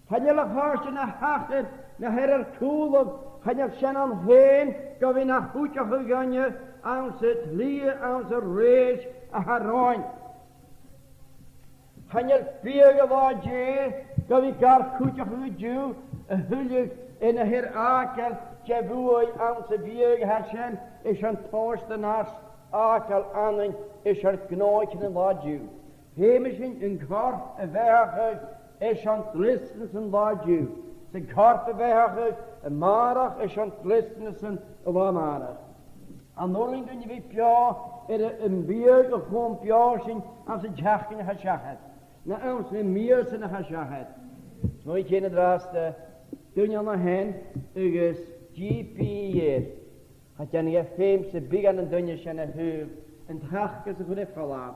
Chan eil, a chàirdean, na thachair na tha air ar cùlaibh, chan eil sin ann fhèin gu bhith na chuideachadh dhuinne anns an t-slighe, anns an rèis a tha romhainn. Chan eil biadh an latha an-dè gu bhith gar cuideachadh an-diugh a thuilleadh air na tha air fhàgail de bhuaidh anns a' bhiadh a tha sin, is an tomhas den fhàs fhàgail annainn is ar gnothaich an latha an-diugh. Feumaidh sinn an corp a bheathachadh is an dleastanas an latha an-diugh, 's an corp a bheathachadh a-màireach is an dleastanas an latha a-màireach. An urrainn dhuinn a bhith beò air a, am biadh a chum beò sinn anns an t-seachdain a chaidh seachad, no anns na mìosan a chaidh seachad? Smaoinich an-dràsta, duine ann a shin agus dìth bìdh air. Cha dèanadh e feum sam bith dhan an duine sin a thaobh an t-acras a chur air falbh,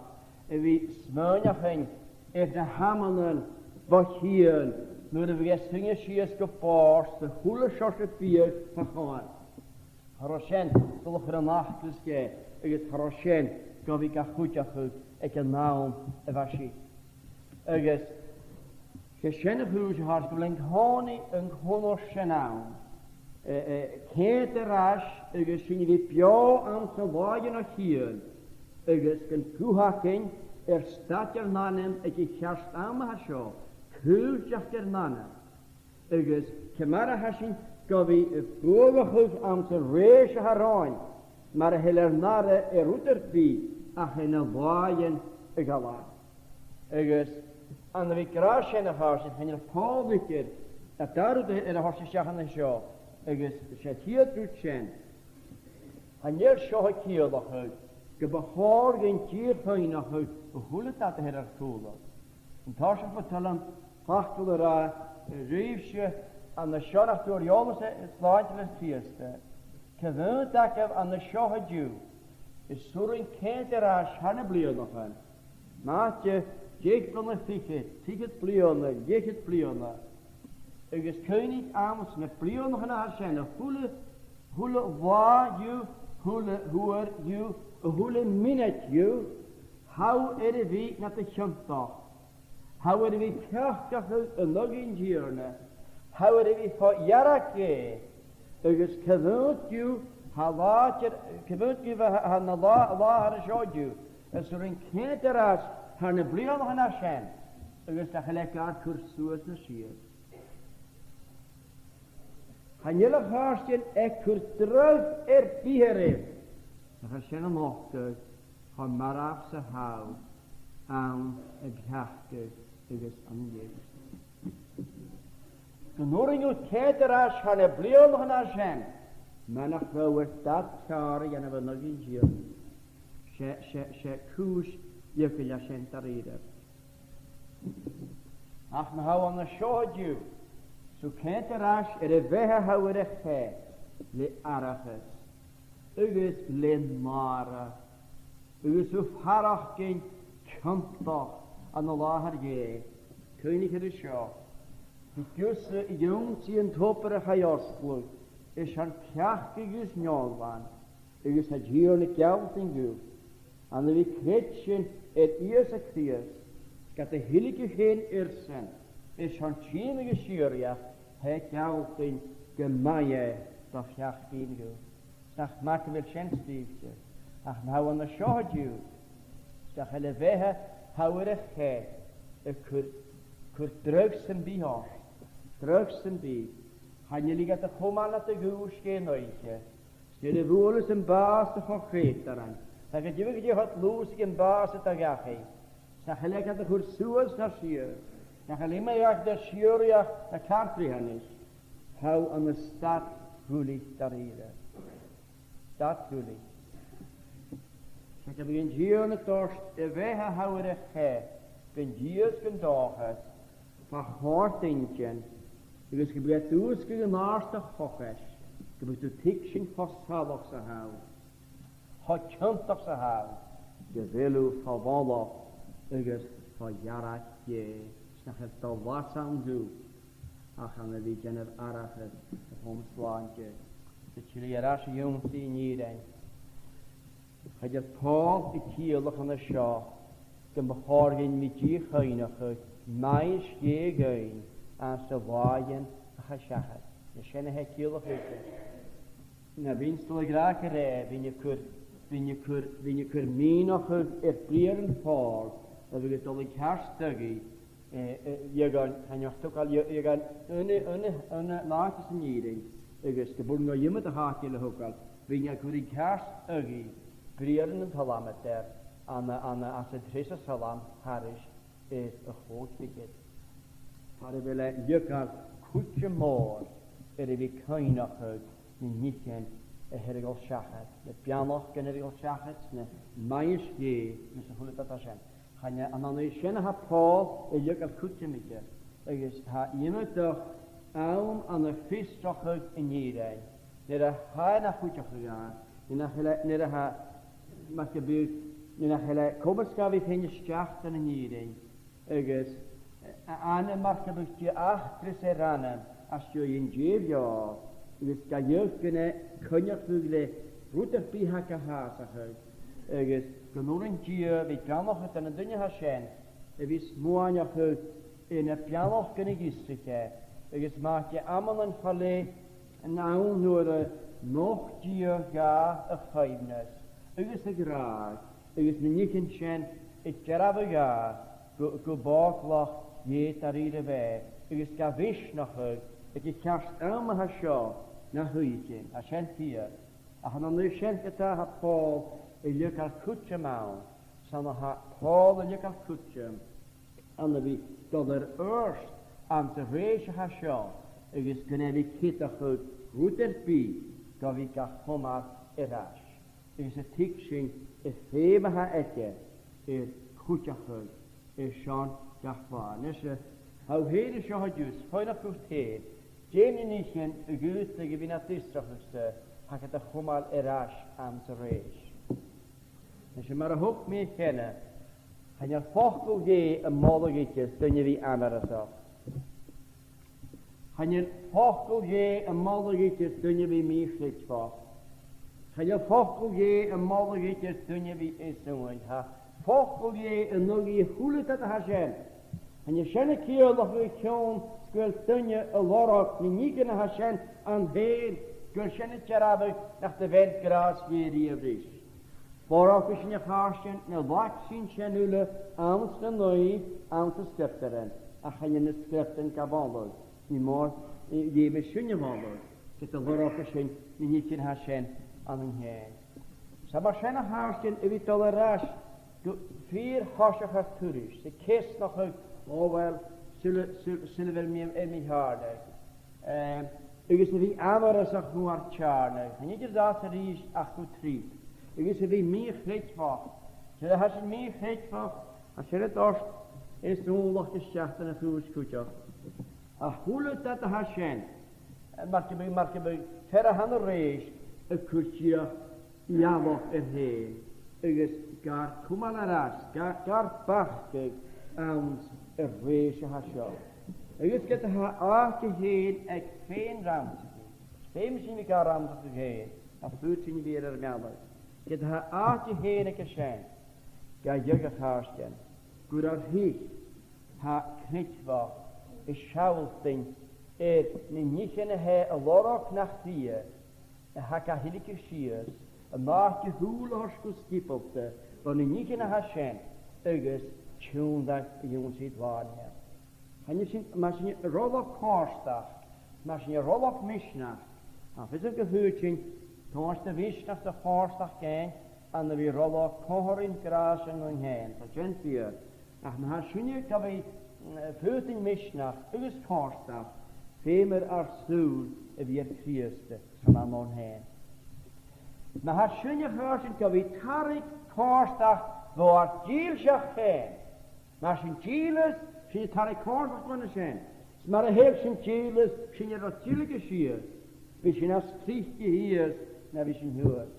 a bhith a' smaoineachadh air na h-amannan bho chian nuair a bhiodh e a' suidhe sìos gu bòrd 's a h-uile seòrsa biadh fa chomhair. Cha robh sin a' dol a chur an acras dheth, agus cha robh sin gu bhith ga chuideachadh aig an àm a bha sin. Agus 's e sin a' chùis, a chàirdean, gu bheil an-còmhnaidh an cunnart sin ann, eh, eh, ceum air ais agus sinn a bhith beò anns na làithean o chian, agus gun guthachainn air staid ar n-anam aig a' cheart àm a tha seo, cùiteachd ar n-anam. Agus ciamar a tha sinn gu bhith a' buadhachadh anns an rèis a tha romhainn, mura h-eil ar n-aire air rud air bith ach air na làithean a dh'fhalbh? Agus ann a bhith ag ràdh sin, a chàirdean, chan eil Pòl idir, an dà rud air a thoirt a-steach an seo, agus 's e a' chiad rud sin, chan eil seo a' ciallachadh gum bu chòir dhuinn dìochuimhneachadh a h-uile dad a th' air ar cùlaibh. An toiseach, bu toil leam facal a ràdh, eh, ribhse, an seo nach d' fhuair eòlas is slàinte le Crìosd. Coimhead agaibh an seo an-diugh, is urrainn ceum air ais thar nam bliadhnaichean. Mathaid, deich bliadhna fichead, fichead bliadhna, leth-cheud bliadhna. Agus cuimhnich, anns na bliadhnaichean a tha sin, a h-uile, a h-uile latha dhiubh, a h-uile h-uair dhiubh, a h-uile mionaid dhiubh, tha thu air a bhith nad chiontach. Tha thu air a bhith a' peacachadh an aghaidh an Tighearna. Tha thu air a bhith fo dhearg Dhè. Agus coimhead dhiubh, tha làidir, coimhead dhiubh a tha, tha na là-, làthair an seo an-diugh, is urrainn ceum air ais thar nam bliadhnaichean a tha sin, agus nach eil e gar cur suas no sìos. Chan eil, a chàirdean, e a' cur dragh air bith oirbh, ach tha sin a' nochdadh cho marbh 's a tha thu ann am peacadh agus ann an dèidh. Gun urrainn dhut ceum air ais thar nam bliadhnaichean a tha sin, mar nach robh thu air dad ceàrr a dhèanamh an aghaidh an Tighearna. 'S e, 's e, 's e cùis eagalach a tha sin dha-rìribh. Ach ma tha thu an seo an-diugh, 's tu ceum air ais air a' bheatha a tha thu air a chaitheamh le aithreachas agus le nàire, agus thu a' faireachdainn ciontach ann an làthair Dhè, cuimhnich air seo: thig thusa a dh'ionnsaigh an tobar a chaidh fhosgladh, is an peacadh agus an neòghlan, agus tha an Tighearna a' gealltainn dhut, ann a bhith a' creidsinn air Ìosa Crìosd, 's gad thuilleadh a chur airson, is an t-iongnadh as sìorraidheachd, tha e a' gealltainn gum bi e do pheacaidhean dhut. 'S nach math gu bheil sin sgrìobhte. Ach ma tha thu an seo an-diugh, 's nach eil a' bheatha a tha thu air a chaitheamh a' cur, cur dragh sam bith ort, dragh sam bith, chan eil i gad chomain nad dhùisg aon oidhche. 'S nuair a bhuaileas am bàs do chreutairean, tha gu diofar gu dè cho dlùth 's a tha am bàs do dhachaigh, 's nach eil e gad chur suas no sìos, Nach eil iomadh aig do siùrraidheachd na cartaichean a-nis, tha thu ann an stad dhuilich dha-rìribh. Stad dhuilich. 'S e gum biodh an Tighearna a' toirt a' bheatha a tha thu air a chur, gun dìosg an dòchas, fa chomhair d' inntinn, agus gum biodh e a' dùsgadh an àird do chochais, gum biodh tu a' tuigsinn cho salach 's a tha thu, cho ciontach 's a tha thu, gu bheil thu fo mholadh agus fo dhearrad Dhè, 's nach eil do bhlas ann dhut ach ann a bhith a' dèanamh aithreachas do thom-slàinte. 'S a' tilleadh air ais a dh'ionnsaigh an fhìrinn, chuir Pòl a' ciallachadh an seo gum bu chòir dhuinn a bhith a' dìochuimhneachadh maise Dhè dhuinn anns na làithean a chaidh seachad. Nise, sin a tha e a' ciallachadh. Nam bithinn-sa a' dol a ràdh gu robh, bhithinn a' cur, bhithinn a' cur, bhithinn a' cur mìneachadh air briathran Phòil a bhiodh a' dol an ceart thugainn, eh, eh, dheagh, chan eil togail, dheagh, dheagh, aon, aon, aon, aon àite san fhìrinn, agus gum b' urrainn dhomh iomadach àite eile a thogail, bhithinn a' cur an ceart thugainn briathran an t-Salmadair, ann an, ann an, anns an treas Salm thairis air a' chòig fichead. Far a bheil e a' leigeil cuideam mòr air a bhith a' cuimhneachadh na nithean a th' air a dhol seachad, na beannachdan a th' air a dhol seachad, na maise Dhè, agus a h-uile dad a tha sin. Chan e, an ann an sin a tha Pòl a' leigeil cuideam oirre, agus tha iomadach àm ann am fiosrachadh an fhìrinn, nuair a tha e na chuideachadh dha, nuair nach eil e, nuair a tha, mar gum biodh, nuair nach eil e comasach a bhith faighinn a-steach dhan an fhìrinn, agus, eh, ann am mar gum biodh Dia ag acras air anam às dèidh an dèidh bheò, agus ga dhìochuimhneachadh gun e coinneachadh le rud air bith a tha ga shàsachadh, agus gun urrainn Dia a bhith a' beannachadh dhan an duine a tha sin, a bhith a' smaoineachadh air na beannachdan a dh'fhiosraich e, agus ma tha amannan fa leth ann nuair a nochd Dia dha a choibhneas, agus a ghràdh, agus na nithean sin a' dearbhadh dha gu, gum b' òglach Dhè dha-rìribh e, agus ga mhisneachadh aig a' cheart àm a tha seo na h-oidhche, tha sin fìor. Ach an ann an sin ge-tà a tha Pòl a' leigeil cuideam ann, 's ann a tha Pòl a' leigeil cuideam ann a bhith a' dol air adhart anns an rèis a tha seo, agus gun e a bhith a' ceadachadh rud air bith gu bhith ga chumail air ais, agus a' tuigsinn am feum a tha aige air cuideachadh airson gach blàth. Nise, tha thu fhèin an seo an-diugh, 's faighneachd dhut fhèin, dè na nithean a dh'fhaodadh a bhith nad fhiosrachadh-sa, tha iad gad chumail air ais anns an rèis. Nise, mar a thog mi an ceann, chan eil facal Dhè a' moladh idir duine a bhith amharasach. Chan eil facal Dhè a' moladh idir duine a bhith mì-chreidmheach. Chan eil facal Dhè a' moladh idir duine a bhith eas-aonaidh. Tha facal Dhè a' moladh a h-uile dad a tha sin. Chan e sin a' ciallachadh a chionn 's gu bheil duine a' lorg na nithean a tha sin ann fhèin, gu bheil sin a' dearbhadh nach do bhean gràs Dhè riamh ris. Lorgaichean, a chàirdean, na laigsichean sin uile anns na naoimh, anns na Sgriobtairean, ach chan eil na Sgriobtairean gam moladh, nì mòr, eh, dh'fheumas sinne a mholadh, ged a lorgaichean na nithean a tha sin annainn fhèin. 'S mar sin, a chàirdean, a bhith a' dol air ais gu fìor thoiseach ar turais, 's a' ceasnachadh, o uill, saoil, saoil, saoil a bheil mi air mo theàrnadh. Em, agus a bhith amharasach mun teàrnadh, chan eil idir a dh'fhàs a-rithist ach gu tric, agus a bhith mì-chreidmheach. Nuair a tha sinn mì-chreidmheach, tha sin a' toirt eas-umhlaigh a-steach dhan a' chùis cuideachd. A h-uile dad a tha sin, mar gum biodh, mar gum biodh fear a tha na rèis a' cur dìreach eallach air fhèin, agus gar cumail air ais, gar, gar bacadh anns an rèis a tha seo. Agus ged a tha àite fhèin aig fèin-rannsachaidh, feumaidh sinn a bhith gar rannsachadh fhèin, nach faod sinn a bhith air ar mealladh. Ged a tha àite fhèin aige sin, ga dhèanamh, a chàirdean, gur ar thich tha creidmheach a' sealltainn air na nithean a tha e a' lorg nach fhiach, a tha ga thilgeadh sìos, an àite shùil a thoirt gu sgiobalta bho na nithean a tha sin agus tionndadh a dh'ionnsaigh làithean. Chan eil sinn, ma tha sinn a' rolladh comhartachd, ma tha sinn a' rolladh misneachd, tha fios againn gu faod sinn tomhas de mhisneachd 's de chomhartachd fhaighinn ann a bhith a' rolladh comharraidhean gràis annainn fhèin, tha sin fìor. Ach ma tha sinne gu bhith faotainn misneachd agus comhartachd, feumar ar sùil a bhith air Crìosd 's chan ann oirnn fhèin. Ma tha sinne a' faireachdainn gu bhith tarraing comhartachd bho ar dìlseachd fhèin, mar sin dìleas, sinn a' tarraing comhartachd bhon a sin. 'S mar a thèid sinn dìleas, sinn air ar tilleadh sìos, bidh sinn nas trice shìos na bha sinn shuas.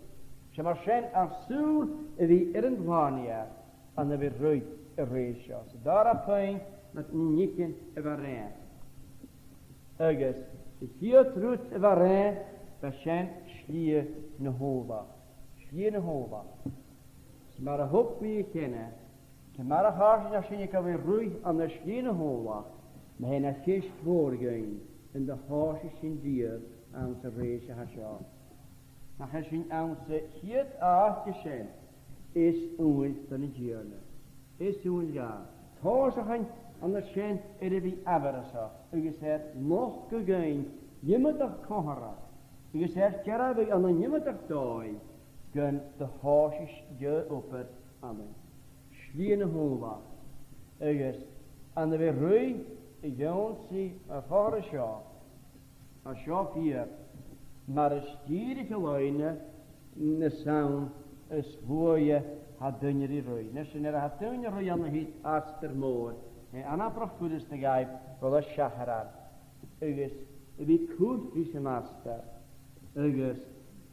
'S e mar sin ar sùil a bhith air an t-Slànaighear ann a bhith a' ruith a rèis seo. 'S an dàrna puing, na nithean a bha roimhe. Agus a' chiad rud a bha roimhe, b' e sin slighe na h-ùmhlachd. Slighe na h-ùmhlachd. 'S mar a thug mi a cheana, ciamar a chì sinn, a chì sinn gu bhith a' ruith ann an slighe na h-ùmhlachd, ma tha e na cheist mhòr dhuinn, an do thòisich sinn riamh anns an rèis a tha seo. Nach eil sinn anns a' chiad àite sin, is umhail don Tighearna. Is umhail dha. Tòisichinn an sin air a bhith amharasach, agus air nochdadh dhuinn iomadach comharra, agus air dearbhadh ann an iomadach dòigh gun do thòisich deagh obair annainn. Slighe na h-ùmhlachd. Agus ann a bhith a' ruith a dh'ionnsaigh a' chomharra seo, a seo fìor, mar as dìreach a leugh na, na 's ann as luaithe a tha duine ri ruith. Nise, nuair a tha duine a' ruith ann an taigh astar mòr, tha e anabarrach furasta dhaibh a dhol a sheachran agus a bhith a' cur ris an astar. Agus,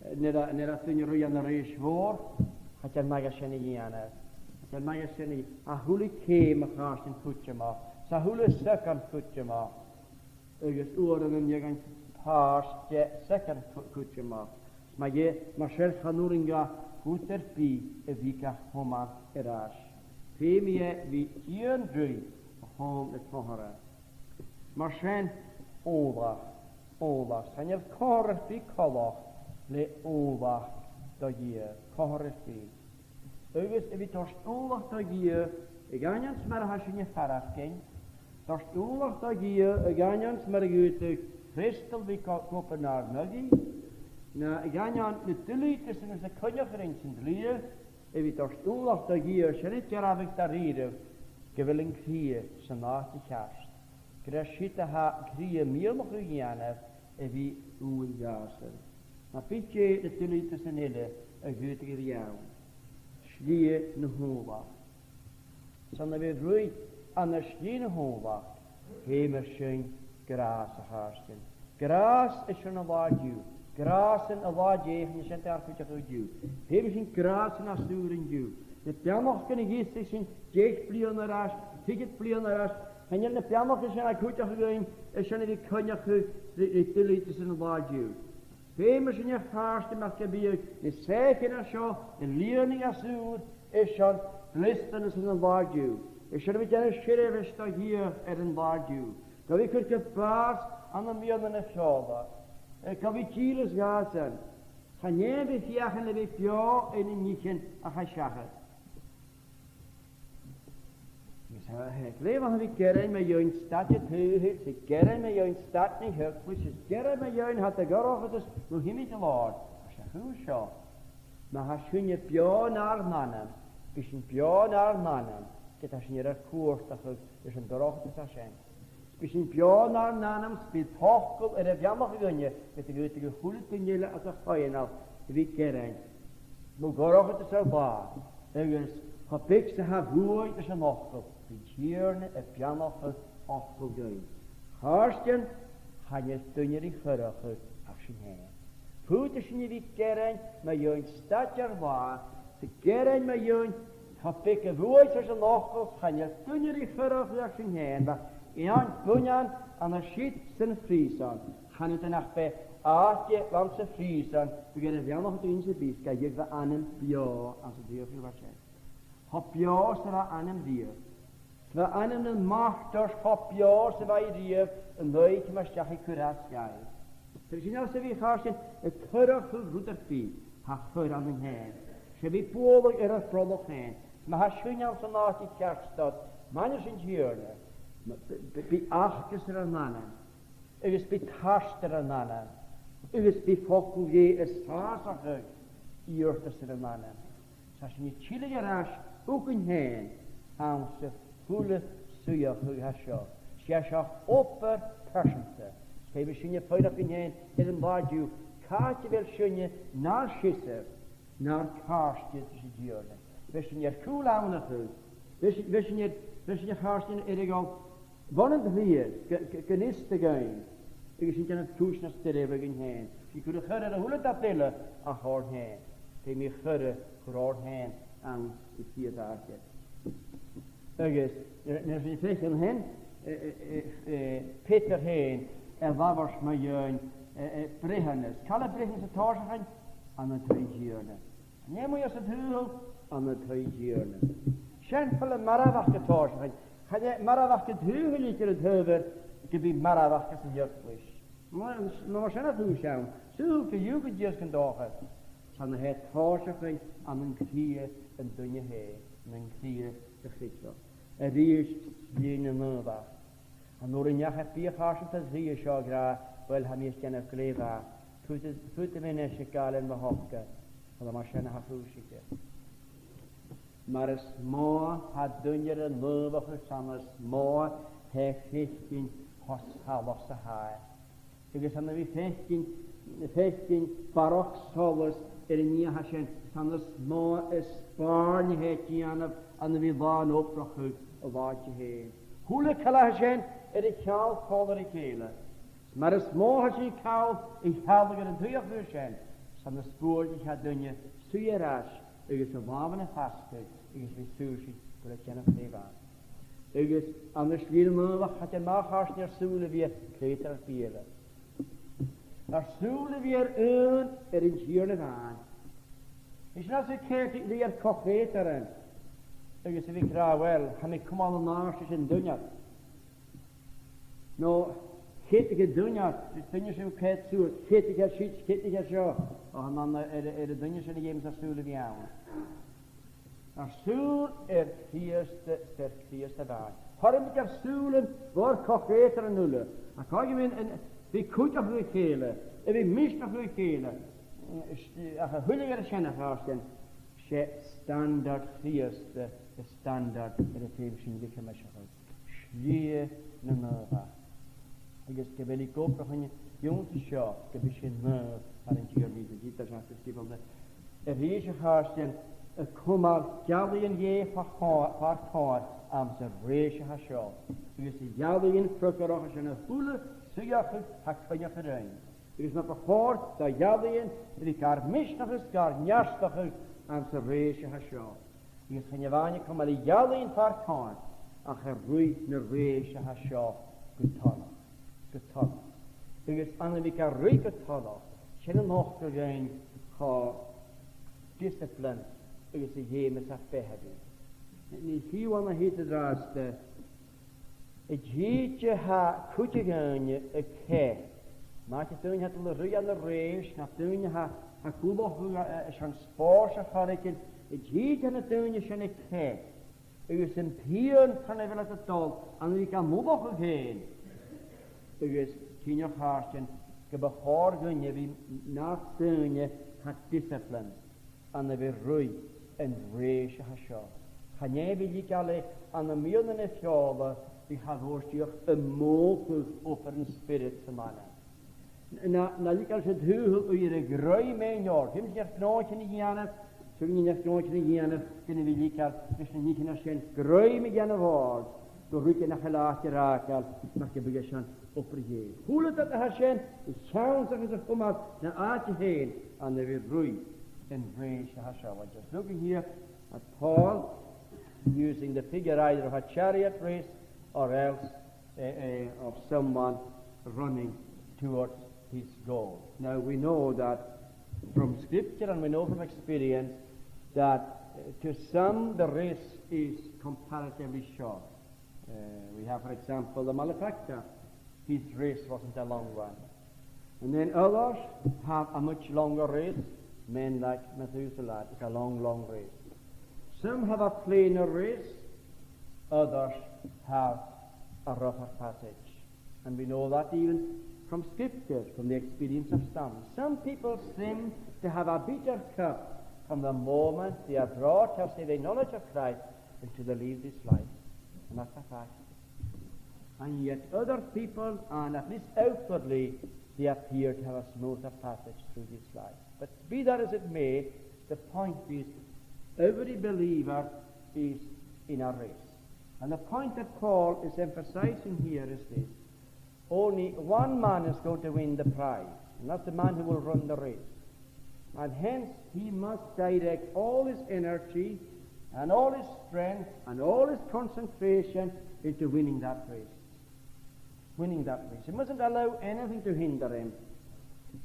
eh, nuair a, nuair a tha duine a' ruith ann an rèis mhòr, chan eil math sin a dhèanamh. Chan eil math sin a, a h-uile ceum a' chaisteal cuideachd, 's a h-uile socainn cuideachd. Agus uaireannan an dèidh pàirt de shocainn cu-, cuideachd. Ma dhèan, mar sin chan urrainn dha rud air bith a bhith ga chomann air ais. Feumaidh e bhith dian-ruith a chum na comharra. Mar sin, ùmhlachd, ùmhlachd. Chan eil comharra air bith coltach le ùmhlachd do Dhia. Comharra air bith. Agus a bhith toirt ùmhlachd do Dhia, a dh'aindeoin 's mar a tha sinne a' faireachdainn, toirt ùmhlachd do Dhia, a dh'aindeoin 's mar a dh'fhaodadh freastal a bhith co-, co-obair nar n-aghaidh, no a dh'aindeoin na duilgheadasan agus na coinneachaidhean san t-slighe, a bhith toirt ùmhlachd do Dhia, sin a' dearbhadh dha-rìribh gu bheil an cridhe san àite cheart. Gur e siud a tha an cridhe a' miannachadh a dhèanamh, a bhith umhail dhàsan. Na biodh dè na duilgheadasan eile a dh'fhaodadh a bhith ann. Slighe na h-ùmhlachd. 'S ann a bhith a' ruith ann an slighe na h-ùmhlachd, feumaidh sinn gràs, a chàirdean. Gràs airson an latha an-diugh. Gràsan an latha an-dè, chan e sin a tha ar cuideachadh an-diugh. Feumaidh sinn gràsan às ùr an-diugh. Na beannachdan a dh'fhiosraich sinn deich bliadhna air ais, fichead bliadhna air ais, chan eil na beannachdan sin a' cuideachadh dhuinn airson a bhith a' coinneachadh ri, ri duilgheadasan an latha an-diugh. Feumaidh sinn, a chàirdean, nach biodh na soithichean a tha seo a' lìonadh às ùr airson dleastanas an latha an-diugh, airson a bhith a' dèanamh seirbheis do Dhia air an latha an-diugh, gu bhith a' cur gu bàs ann am meadhan na feòla, eh, gu bhith dìleas dhàsan. Chan fheum sinn feuchainn le bhith beò air na nithean a chaidh seachad. Agus tha, tha e glè mhath a bhith a' gearain mu dheidhinn staid an t-saoghail, 's a' gearain mu dheidhinn staid na h-eaglais, 's a' gearain mu dheidhinn tha do dhorchadas ro thimcheall oirnn. Tha sinn a' cur seo. Ma tha sinne beò nar n-anam, bidh sinn beò nar n-anam, ged a tha sinn air ar cuartachadh leis an dorchadas a tha sin. Bidh sinn beò nar n-anam, 's bidh an t-socair air a bheannachadh dhuinne, ged a dh'fhaodadh a h-uile duine eile às a' choitheanal a bhith a' gearain mu dhorchadas ar latha, agus cho beag 's a tha buaidh leis an fhocal, bidh an Tighearna a' beannachadh focal dhuinn. A chàirdean, chan eil duine ri choireachadh ach sinn fhèin. Faodaidh sinn a bhith a' gearain mu dheidhinn staid ar latha, 's a' gearain mu dheidhinn cho beag a bhuaidh leis an fhocal, chan eil duine ri choireachadh ach sinn fhèin. Bha Iain Bunyan an siud san phrìosan. Chan eil duine ach b' e àite anns a' phrìosan, bha e air a bheannachadh duine sam bith, ged a bha a h-anam beò anns an t-saoghal a bha sin. Cho beò 's a bha a h-anam riamh. 'S bha a h-anam nan martair cho beò 's a bha i riamh an oidhche a-mach a-steach aig cur às dhaibh. Tha sinn a' seasamh, a chàirdean, a' coireachadh rud air bith, tha a' chur annainn fhèin. 'S e bhith a' bualadh air ar brollach fhèin. Ma tha sinn anns an àite cheart 's dòcha, maille ris an Tighearna, ma-, b-, b-, bidh acras air ar n-anam, agus bidh tart air ar n-anam, agus bidh focal Dhè a' sàsachadh iarrtas air ar n-anam. 'S tha sinn a' tilleadh air ais thugainn fhèin anns a h-uile suidheachadh a tha seo. 'S e seo obair pearsanta. Feumaidh sinne faighneachd dhuinn fhèin air an là an-diugh, càit a bheil sinne nar siosar, nar càirdeas ris an Tighearna. Bheil sinn air cùl-annachadh, bheil sinn, bheil sinn air, bheil sinn a' càirdeas air a dhol bhon an t-slighe, gu, gu, gun fhiosta dhuinn, agus sinn a' dèanamh cùisean as duilghe dhuinn fhèin. Sinn a' cur a' choire air a h-uile dad eile ach oirnn fhèin. Feumaidh a' choire a chur oirnn fhèin anns an t-slighe aca. Agus, eh, nuair a tha sinn a' faicinn fhèin, eh, eh, eh, eh, Peadar fhèin, a' labhairt mu dheidhinn, eh, eh, breitheanas. Càit a bheil breitheanas a' tòiseachadh? Ann an taigh an Tighearna. Chan e a-muigh anns an t-saoghal, ann an taigh an Tighearna. Sin far a bheil am marbhadh a' tòiseachadh. Chan e marbhadh an t-saoghail idir an t-adhbhar gum bi marbhadh san eaglais. Ma, ma, mar sin a tha e, saoghal gu dearbh, gun dòcha. 'S ann a tha e a' tòiseachadh ann an cridhe an duine fhèin, ann an cridhe a' chridheil. A-rithist, slighe na naomhachd. An uair a nì e biadh, a chàirdean, an t-slighe seo ag ràdh, uill, tha mi a' dèanamh glè mhath. Faodaidh, faodaidh mi a-nis a' gabhail air mo thoirt. Uill, mar sin a tha cùisean. Mar as motha a tha duine air a naomhachadh, 's ann as motha a tha e a' faicinn cho salach 's a tha e. Agus ann a bhith a' faicinn, a' faicinn barrachd solais air an nì a tha sin, 's ann as motha a spàirn a tha e a' dèanamh ann a bhith làn-obrachadh a làidir fhèin. A h-uile càil a tha sin air a cheangal còmhla ri chèile. Mar as motha a tha sinn a' ceangal, a' ceangal air an t-suidheachadh sin, 's ann as buaileadh a tha duine suidhe air ais agus a làmhan a' fastadh agus a bhith a' sùileachadh gu bheil e a' dèanamh glè mhath. Agus ann an slighe na naomhachd, cha tèid e a-mach às dèidh sùil a bhith a' cleachdadh air beulaibh. Ach sùil a bhith air aon, air an Tighearna a-mhàin. Is ann às a' cheartachadh ri ar co-chreutairean agus a bhith ag ràdh, uill, tha mi a' cumail an-àirde ris an duine. No, cheadaicheadh an duine, duine sin, cead suas, cheadaicheadh siud, cheadaicheadh seo. O, chan ann air, air an duine sin a dh'fheumas sùil a bhith ann. Ach sùil air Crìosd, 's air Crìosd a-mhàin. Thoirmid ar sùilean bho ar co-chreutairean uile. Ach cò aig a bheil an, bhith cuideachadh a chèile, a bhith misneachadh a chèile. Ach a thuilleadh air sin, a chàirdean, 's e standard Chrìosd, an standard air am feum sinn a bhith coimeasachadh. Slighe na naomhachd. Agus gu bheil i ag obrachadh an-diugh an seo, gum bi sinn naomh mar an Tighearna Ìosa, dìreach seachad sgiobalta. A-rithist, a chàirdean, a' cumail geallaidhean Dhè far comhair, far comhair anns an rèis a tha seo. Agus a' gheallaidhean freagarrach, sin a h-uile suidheachadh a tha coinneachadh rinn. Agus na bu chòir do gheallaidhean a bhith gar misneachadh is gar neartachadh anns an rèis a tha seo. Agus chan e a-mhàin a' cumail a gheallaidhean far comhair, ach a' ruith na rèis a tha seo gu toileach. Gu toileach. Agus ann a bhith gar ruith gu toileach, sin a' nochdadh dhuinn cho disciplined agus a dh'fheumas ar beatha a bhith. Nì fiù 's ann a thighinn an-dràsta, an tìde a tha cuid de dhaoine a' cèilidh. Maighstir, daoine a tha a' dol a ruith ann an rèis, no daoine a tha, tha ag ullachadh, eh, eh, airson spòrs air choreigin, an tìde a tha na daoine sin a' cèilidh, agus am pian tron a bheil iad a' dol, ann a bhith gam ullachadh fhèin. Agus cinnteach, a chàirdean, gum bu chòir dhuinne a bhith neach-daoine a tha disciplined ann a bhith ruith an rèis a tha seo. Chan e a bhith leigeil ann am miannan a' feòla, bhith cha mhòr dìreach a' mothachadh obair an Spioraid san anam. Na, na leigeil san t-saoghal uiread a' ghreim fhèin oirnn. Feumaidh sinn ar gnothaichean a dhèanamh, 's urrainn dhuinn ar gnothaichean a dhèanamh, gun a bhith leigeil ris na nithean sin greim a dhèanamh oirnn, gu ruige nach eil àite air fhàgail, nach gum biodh e sin obair Dhè. A h-uile dad a tha sin, a' seannsachadh is a' cumail na àite fhèin ann a bhith ruith an rèis a tha seo. Well, just looking here at Paul using the figure either of a chariot race or else, eh, eh, of someone running towards his goal. Now, we know that from Scripture and we know from experience that, eh, to some the race is comparatively short. Uh, we have, for example, the malefactor. His race wasn't a long one. And then others have a much longer race, men like Methuselah, it's a long, long race. Some have a plainer race, others have a rougher passage. And we know that even from Scripture, from the experience of some. Some people seem to have a bitter cup from the moment they are brought to a saving knowledge of Christ until they leave this life. And that's a fact. And yet other people, and at least outwardly, they appear to have a smoother passage through this life. But be that as it may, the point is, every believer is in a race. And the point that Paul is emphasizing here is this. Only one man is going to win the prize, and that's the man who will run the race. And hence he must direct all his energy and all his strength and all his concentration into winning that race. Winning that race. He mustn't allow anything to hinder him.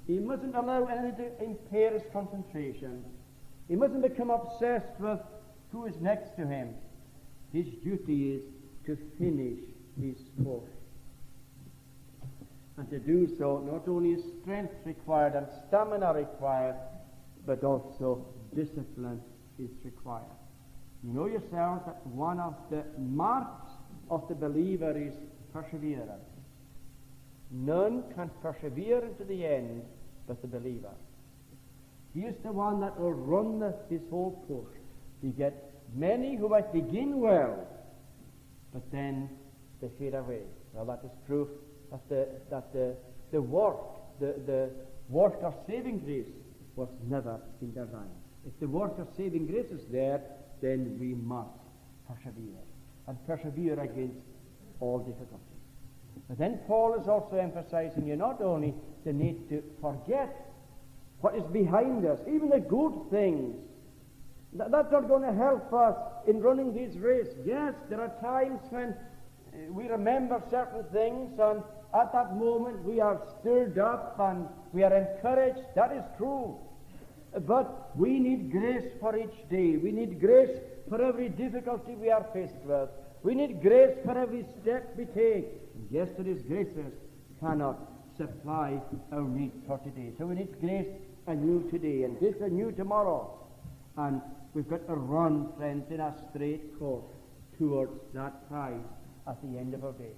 He mustn't allow anything to impair his concentration. He mustn't become obsessed with who is next to him. His duty is to finish his course. And to do so, not only is strength required and stamina required, but also discipline is required. You know yourself that one of the marks of the believer is perseverance. None can persevere unto the end but the believer. He is the one that will run the, his whole course. You get many who might begin well, but then they fade away. Well, that is proof that the, that the, the work, the, the work of saving grace was never in their lives. If the work of saving grace is there, then we must persevere, and persevere against all difficulties. But then Paul is also emphasizing here not only the need to forget what is behind us, even the good things. Th-, that's not going to help us in running this race. Yes, there are times when, uh, we remember certain things, and at that moment we are stirred up and we are encouraged. That is true. But we need grace for each day. We need grace for every difficulty we are faced with. We need grace for every step we take. And yesterday's graces cannot supply our need for today. So we need grace anew today and grace anew tomorrow. And we've got to run, friends, in a straight course towards that prize at the end of our days.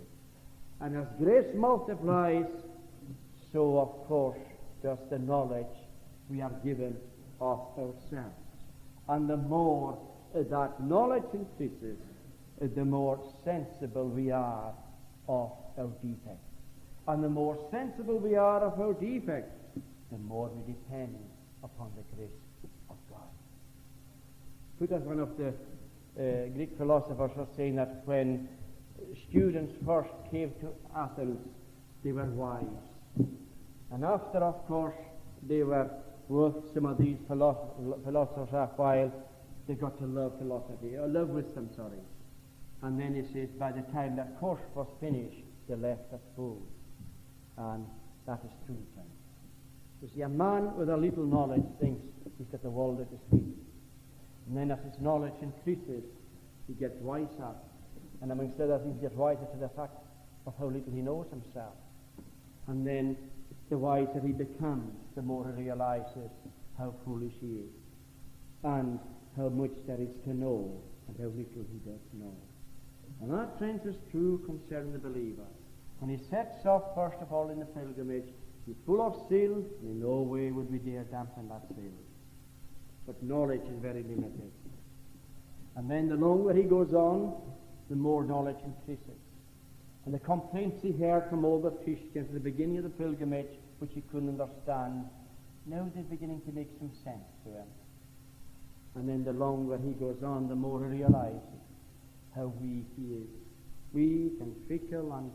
And as grace multiplies, so of course does the knowledge we are given of ourselves. And the more that knowledge increases, the more sensible we are of our defects. And the more sensible we are of our defects, the more we depend upon the grace of God. Put as one of the, uh, Greek philosophers was saying that when students first came to Athens, they were wise. And after, of course, they were with some of these philosoph-, philosophers a while, they got to love philosophy, or love wisdom, sorry. And then he says, by the time their course was finished, they left as fools. And that is true, friends. You see, a man with a little knowledge thinks he's got the world at his feet. And then as his knowledge increases, he gets wiser. And amongst other things, he gets wiser to the fact of how little he knows himself. And then the wiser he becomes, the more he realizes how foolish he is, and how much there is to know, and how little he does know. And that, friends, is true concerning the believer. When he sets off, first of all, in the pilgrimage, he's full of zeal, and in no way would we dare dampen that zeal. But knowledge is very limited. And then the longer he goes on, the more knowledge increases. And the complaints he heard from older Christians at the beginning of the pilgrimage, which he couldn't understand, now they're beginning to make some sense to him. And then the longer he goes on, the more he realizes how weak he is. Weak and fickle, and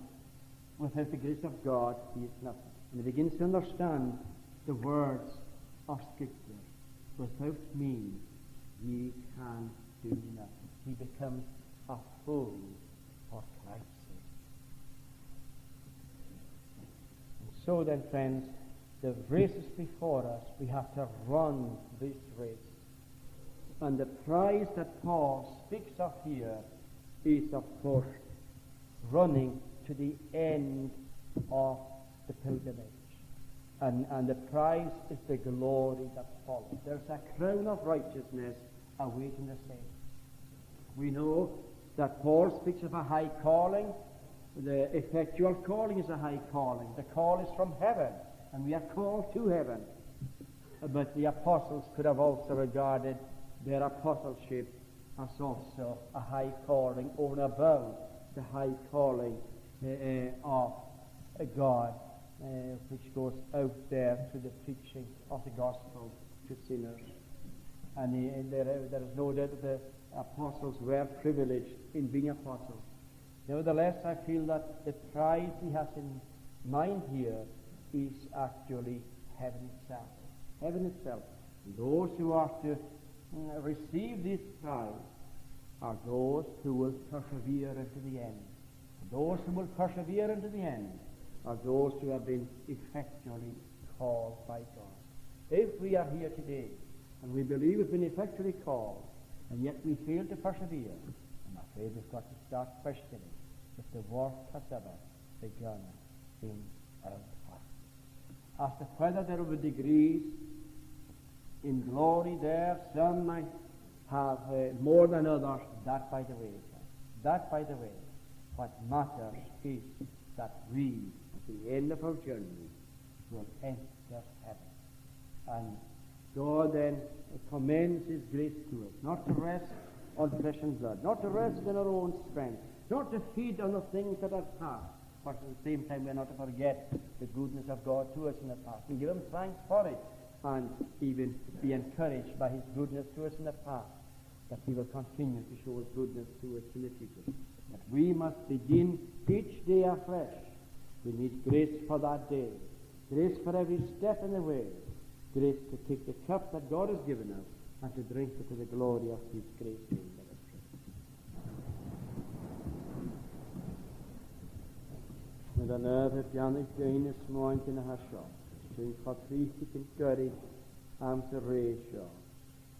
without the grace of God, he is nothing. And he begins to understand the words of Scripture. Without me, ye can do nothing. He becomes a fool for Christ's sake. And so then, friends, the race is before us. We have to run this race. And the prize that Paul speaks of here is, of course, running to the end of the pilgrimage. And, and the prize is the glory that follows. There's a crown of righteousness awaiting the saints. We know that Paul speaks of a high calling. The effectual calling is a high calling. The call is from heaven, and we are called to heaven. But the apostles could have also regarded their apostleship as also a high calling over and above the high calling uh, uh, of God, uh, which goes out there to the preaching of the gospel to sinners. And uh, there, there is no doubt that the apostles were privileged in being apostles. Nevertheless, I feel that the prize he has in mind here is actually heaven itself. Heaven itself. And those who are to, mm, receive this prize are those who will persevere unto the end. And those who will persevere unto the end are those who have been effectually called by God. If we are here today and we believe we've been effectually called, and yet we fail to persevere, I'm afraid we've got to start questioning if the work has ever begun in our hearts. As to whether there will be degrees in glory there, some might have, uh, more than others, that by the way, that by the way. What matters is that we, at the end of our journey, will enter heaven. And God then commends his grace to us, not to rest on flesh and blood, not to rest in our own strength, not to feed on the things that are past, but at the same time we are not to forget the goodness of God to us in the past and give him thanks for it, and even be encouraged by his goodness to us in the past, that he will continue to show his goodness to us in the future. That we must begin each day afresh. We need grace for that day, grace for every step in the way, grace to take the cup that God has given us and to drink it to the glory of his great name. Let us pray. Mo Dhia, a bheannaicheadh do dhaoine is do mhiann a tha seo, sinn cho tric gun goirid anns an rè seo.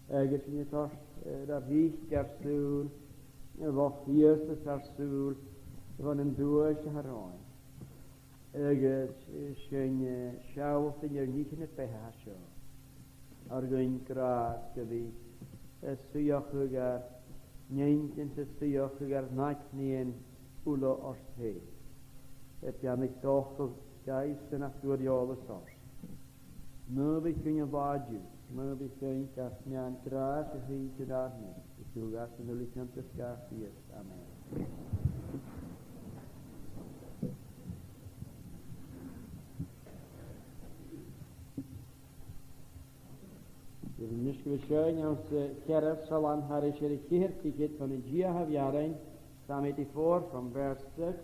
Agus sinn a' toirt, eh, ar rìch air sùil, eh, bho Chrìosd air sùil, bhon an duais a tha romhainn. Agus, eh, sinn, eh, sealltainn ar nithean na beatha seo. Ar dhuinn gràs gu bhith, eh, suidheachadh ar n-inntinn 's a' suidheachadh ar n-aignean uile ort fhèin. Eh, beannaich d' fhacal dhaibhsan a tha ag ùrnaigh eòlas ort. Naomhaich dhuinn an-diugh, naomhaich dhuinn gach meadhan gràis a shuidh tu nar measg, is tu gach an uile chionta sgath Chrìosd. Amen. Bidh mise a' seinn anns a' cheathramh salm thairis air a' cheithir fichead, chun an Dia a tha bheàrr oirnn, Psalm eighty-four from verse six.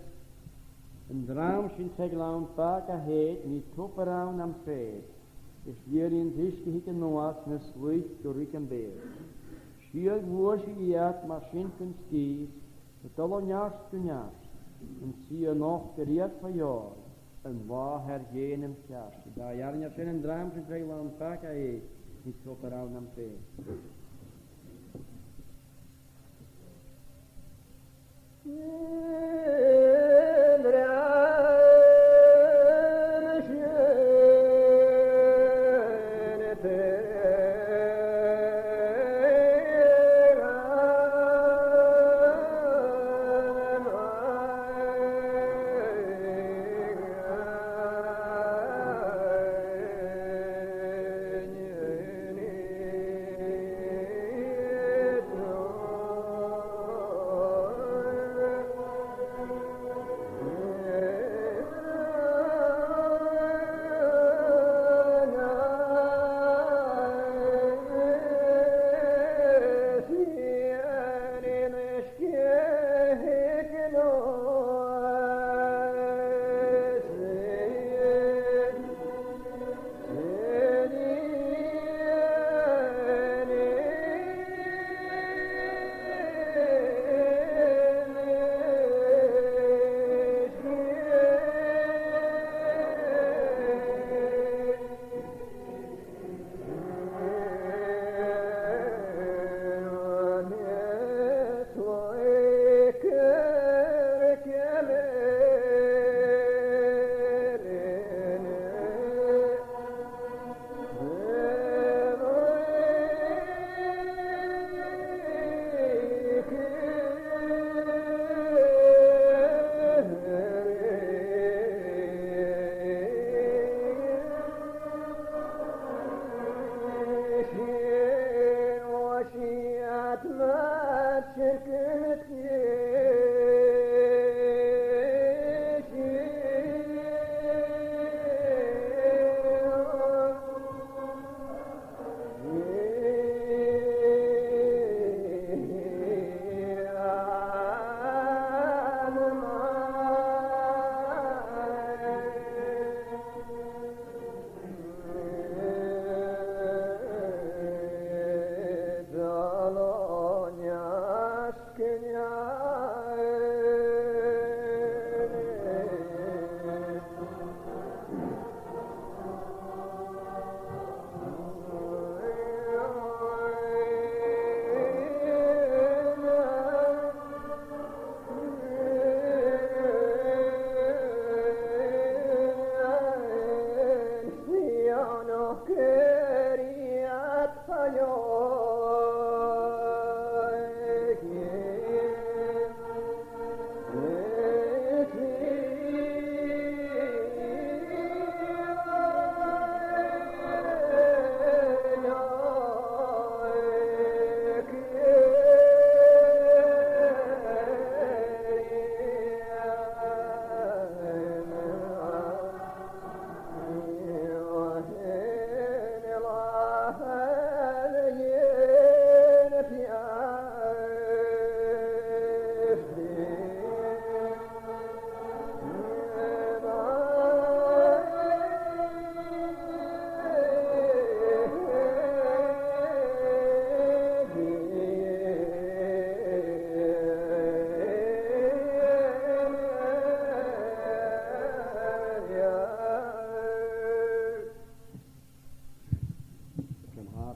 An dream sin tha glan fàg a thèid, nì tobar ann am fèir. Is lìoraidh an t-uisge thig a-nuas nas luaithe gu ruig am beul. Sìoladh bhuaise iad mar sin gun sgìths, a' dol o neart gu neart, an suidhe a-nochd gur iad fo dheòidh, an là tha air dhèanamh ceart. Dà earrainn air sin, an dream sin tha glan fàg a thèid, nì tobar ann am fèir.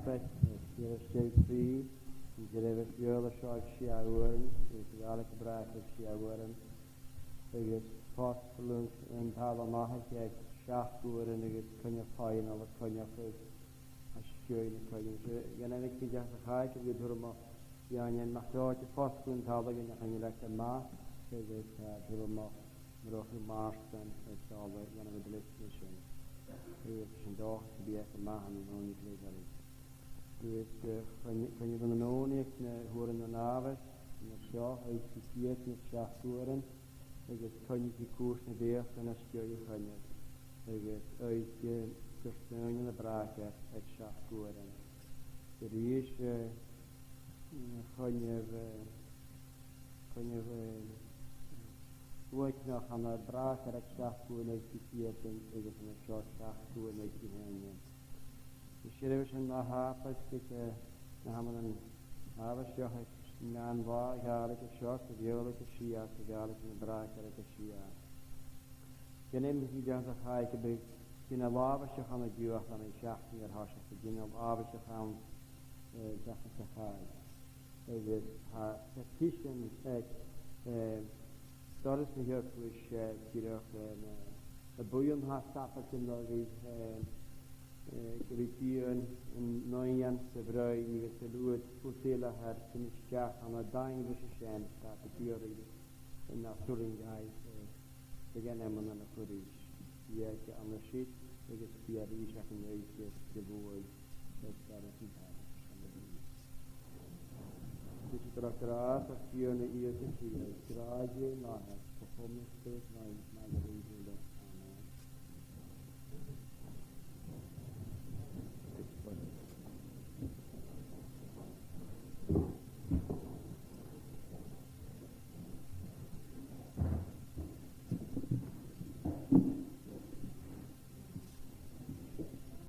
Sàbaid, eh, Siabost Dè Bhrìgh, an t-Siabost Bheurla seo aig sia uairean, agus a' Ghàidhlig Bhràgair aig sia uairean, agus fosgladh an talla a-mach aig seachd uairean agus coinneamh fhaighinn agus coinneachadh às dèidh na coinneimh. Dè an aon rud a chì sinn a-rithist, gu bheil e urramach, dè an aon mac leòid a' fosgladh an talla, gun a choinneamh leat a-mach, agus, eh, urramach Murchadh Màrtainn air dòigh a dhèanamh an dleastanas sin. Agus sin dòcha gum bi e gu math ann an dòigh glè ghoirid. Agus, eh, coinneamh, coinneamh ann an Òigridh aig na h-uairean an àbhaist, an uair seo, oidhche Chiadain aig seachd uairean, agus coinneamh aig cùrsa na beachdan às dèidh a choinneimh, agus oidhche Diardaoin ann am Bràgair aig seachd uairean. A-rithist, eh, coinneamh, eh, coinneamh, eh, uaigneach ann am Bràgair aig seachd uairean oidhche Chiadain agus an uair seo seachd uairean oidhche Haoine. Is e sin na h-àbhaist aig, eh, na h-amannan àbhaisteach aig an aon latha, a' Ghàidhlig aig seachd, a' Bheurla aig sia, a' Ghàidhlig ann am Bràgair aig sia. Dè an aon rud a chì sinn a-rithist, gum bi ginealach àbhaisteach ann an Diardaoin an t-seachdain air thoiseach, ginealach àbhaisteach ann, eh, an t-seachdain sa chaidh. Agus tha petition aig, eh, Doras na h-Eaglais, eh, dìreach, eh, na, na buidhnean a tha a' sabaid an-diugh, eh, eh, gu bhith dìon an naoidhean sa bhroinn agus a liuthad fus eile a tha air tighinn a-steach ann an dàin ris a sin, tha iad ag iarraidh nach urrainn dhaibh, eh, a dhèanamh ann an a' chùis. Bidh e ann an siud agus bidh e a-rithist aig an oidhche Dihaoine. Is e sin an t-àbhaist. Is e sin gràs, gràs, ach Tighearna Ìosa Crìosd, gràdh Dhè an Athar, co-chomann Spiorad Naomh, maille ribh uile. Amen.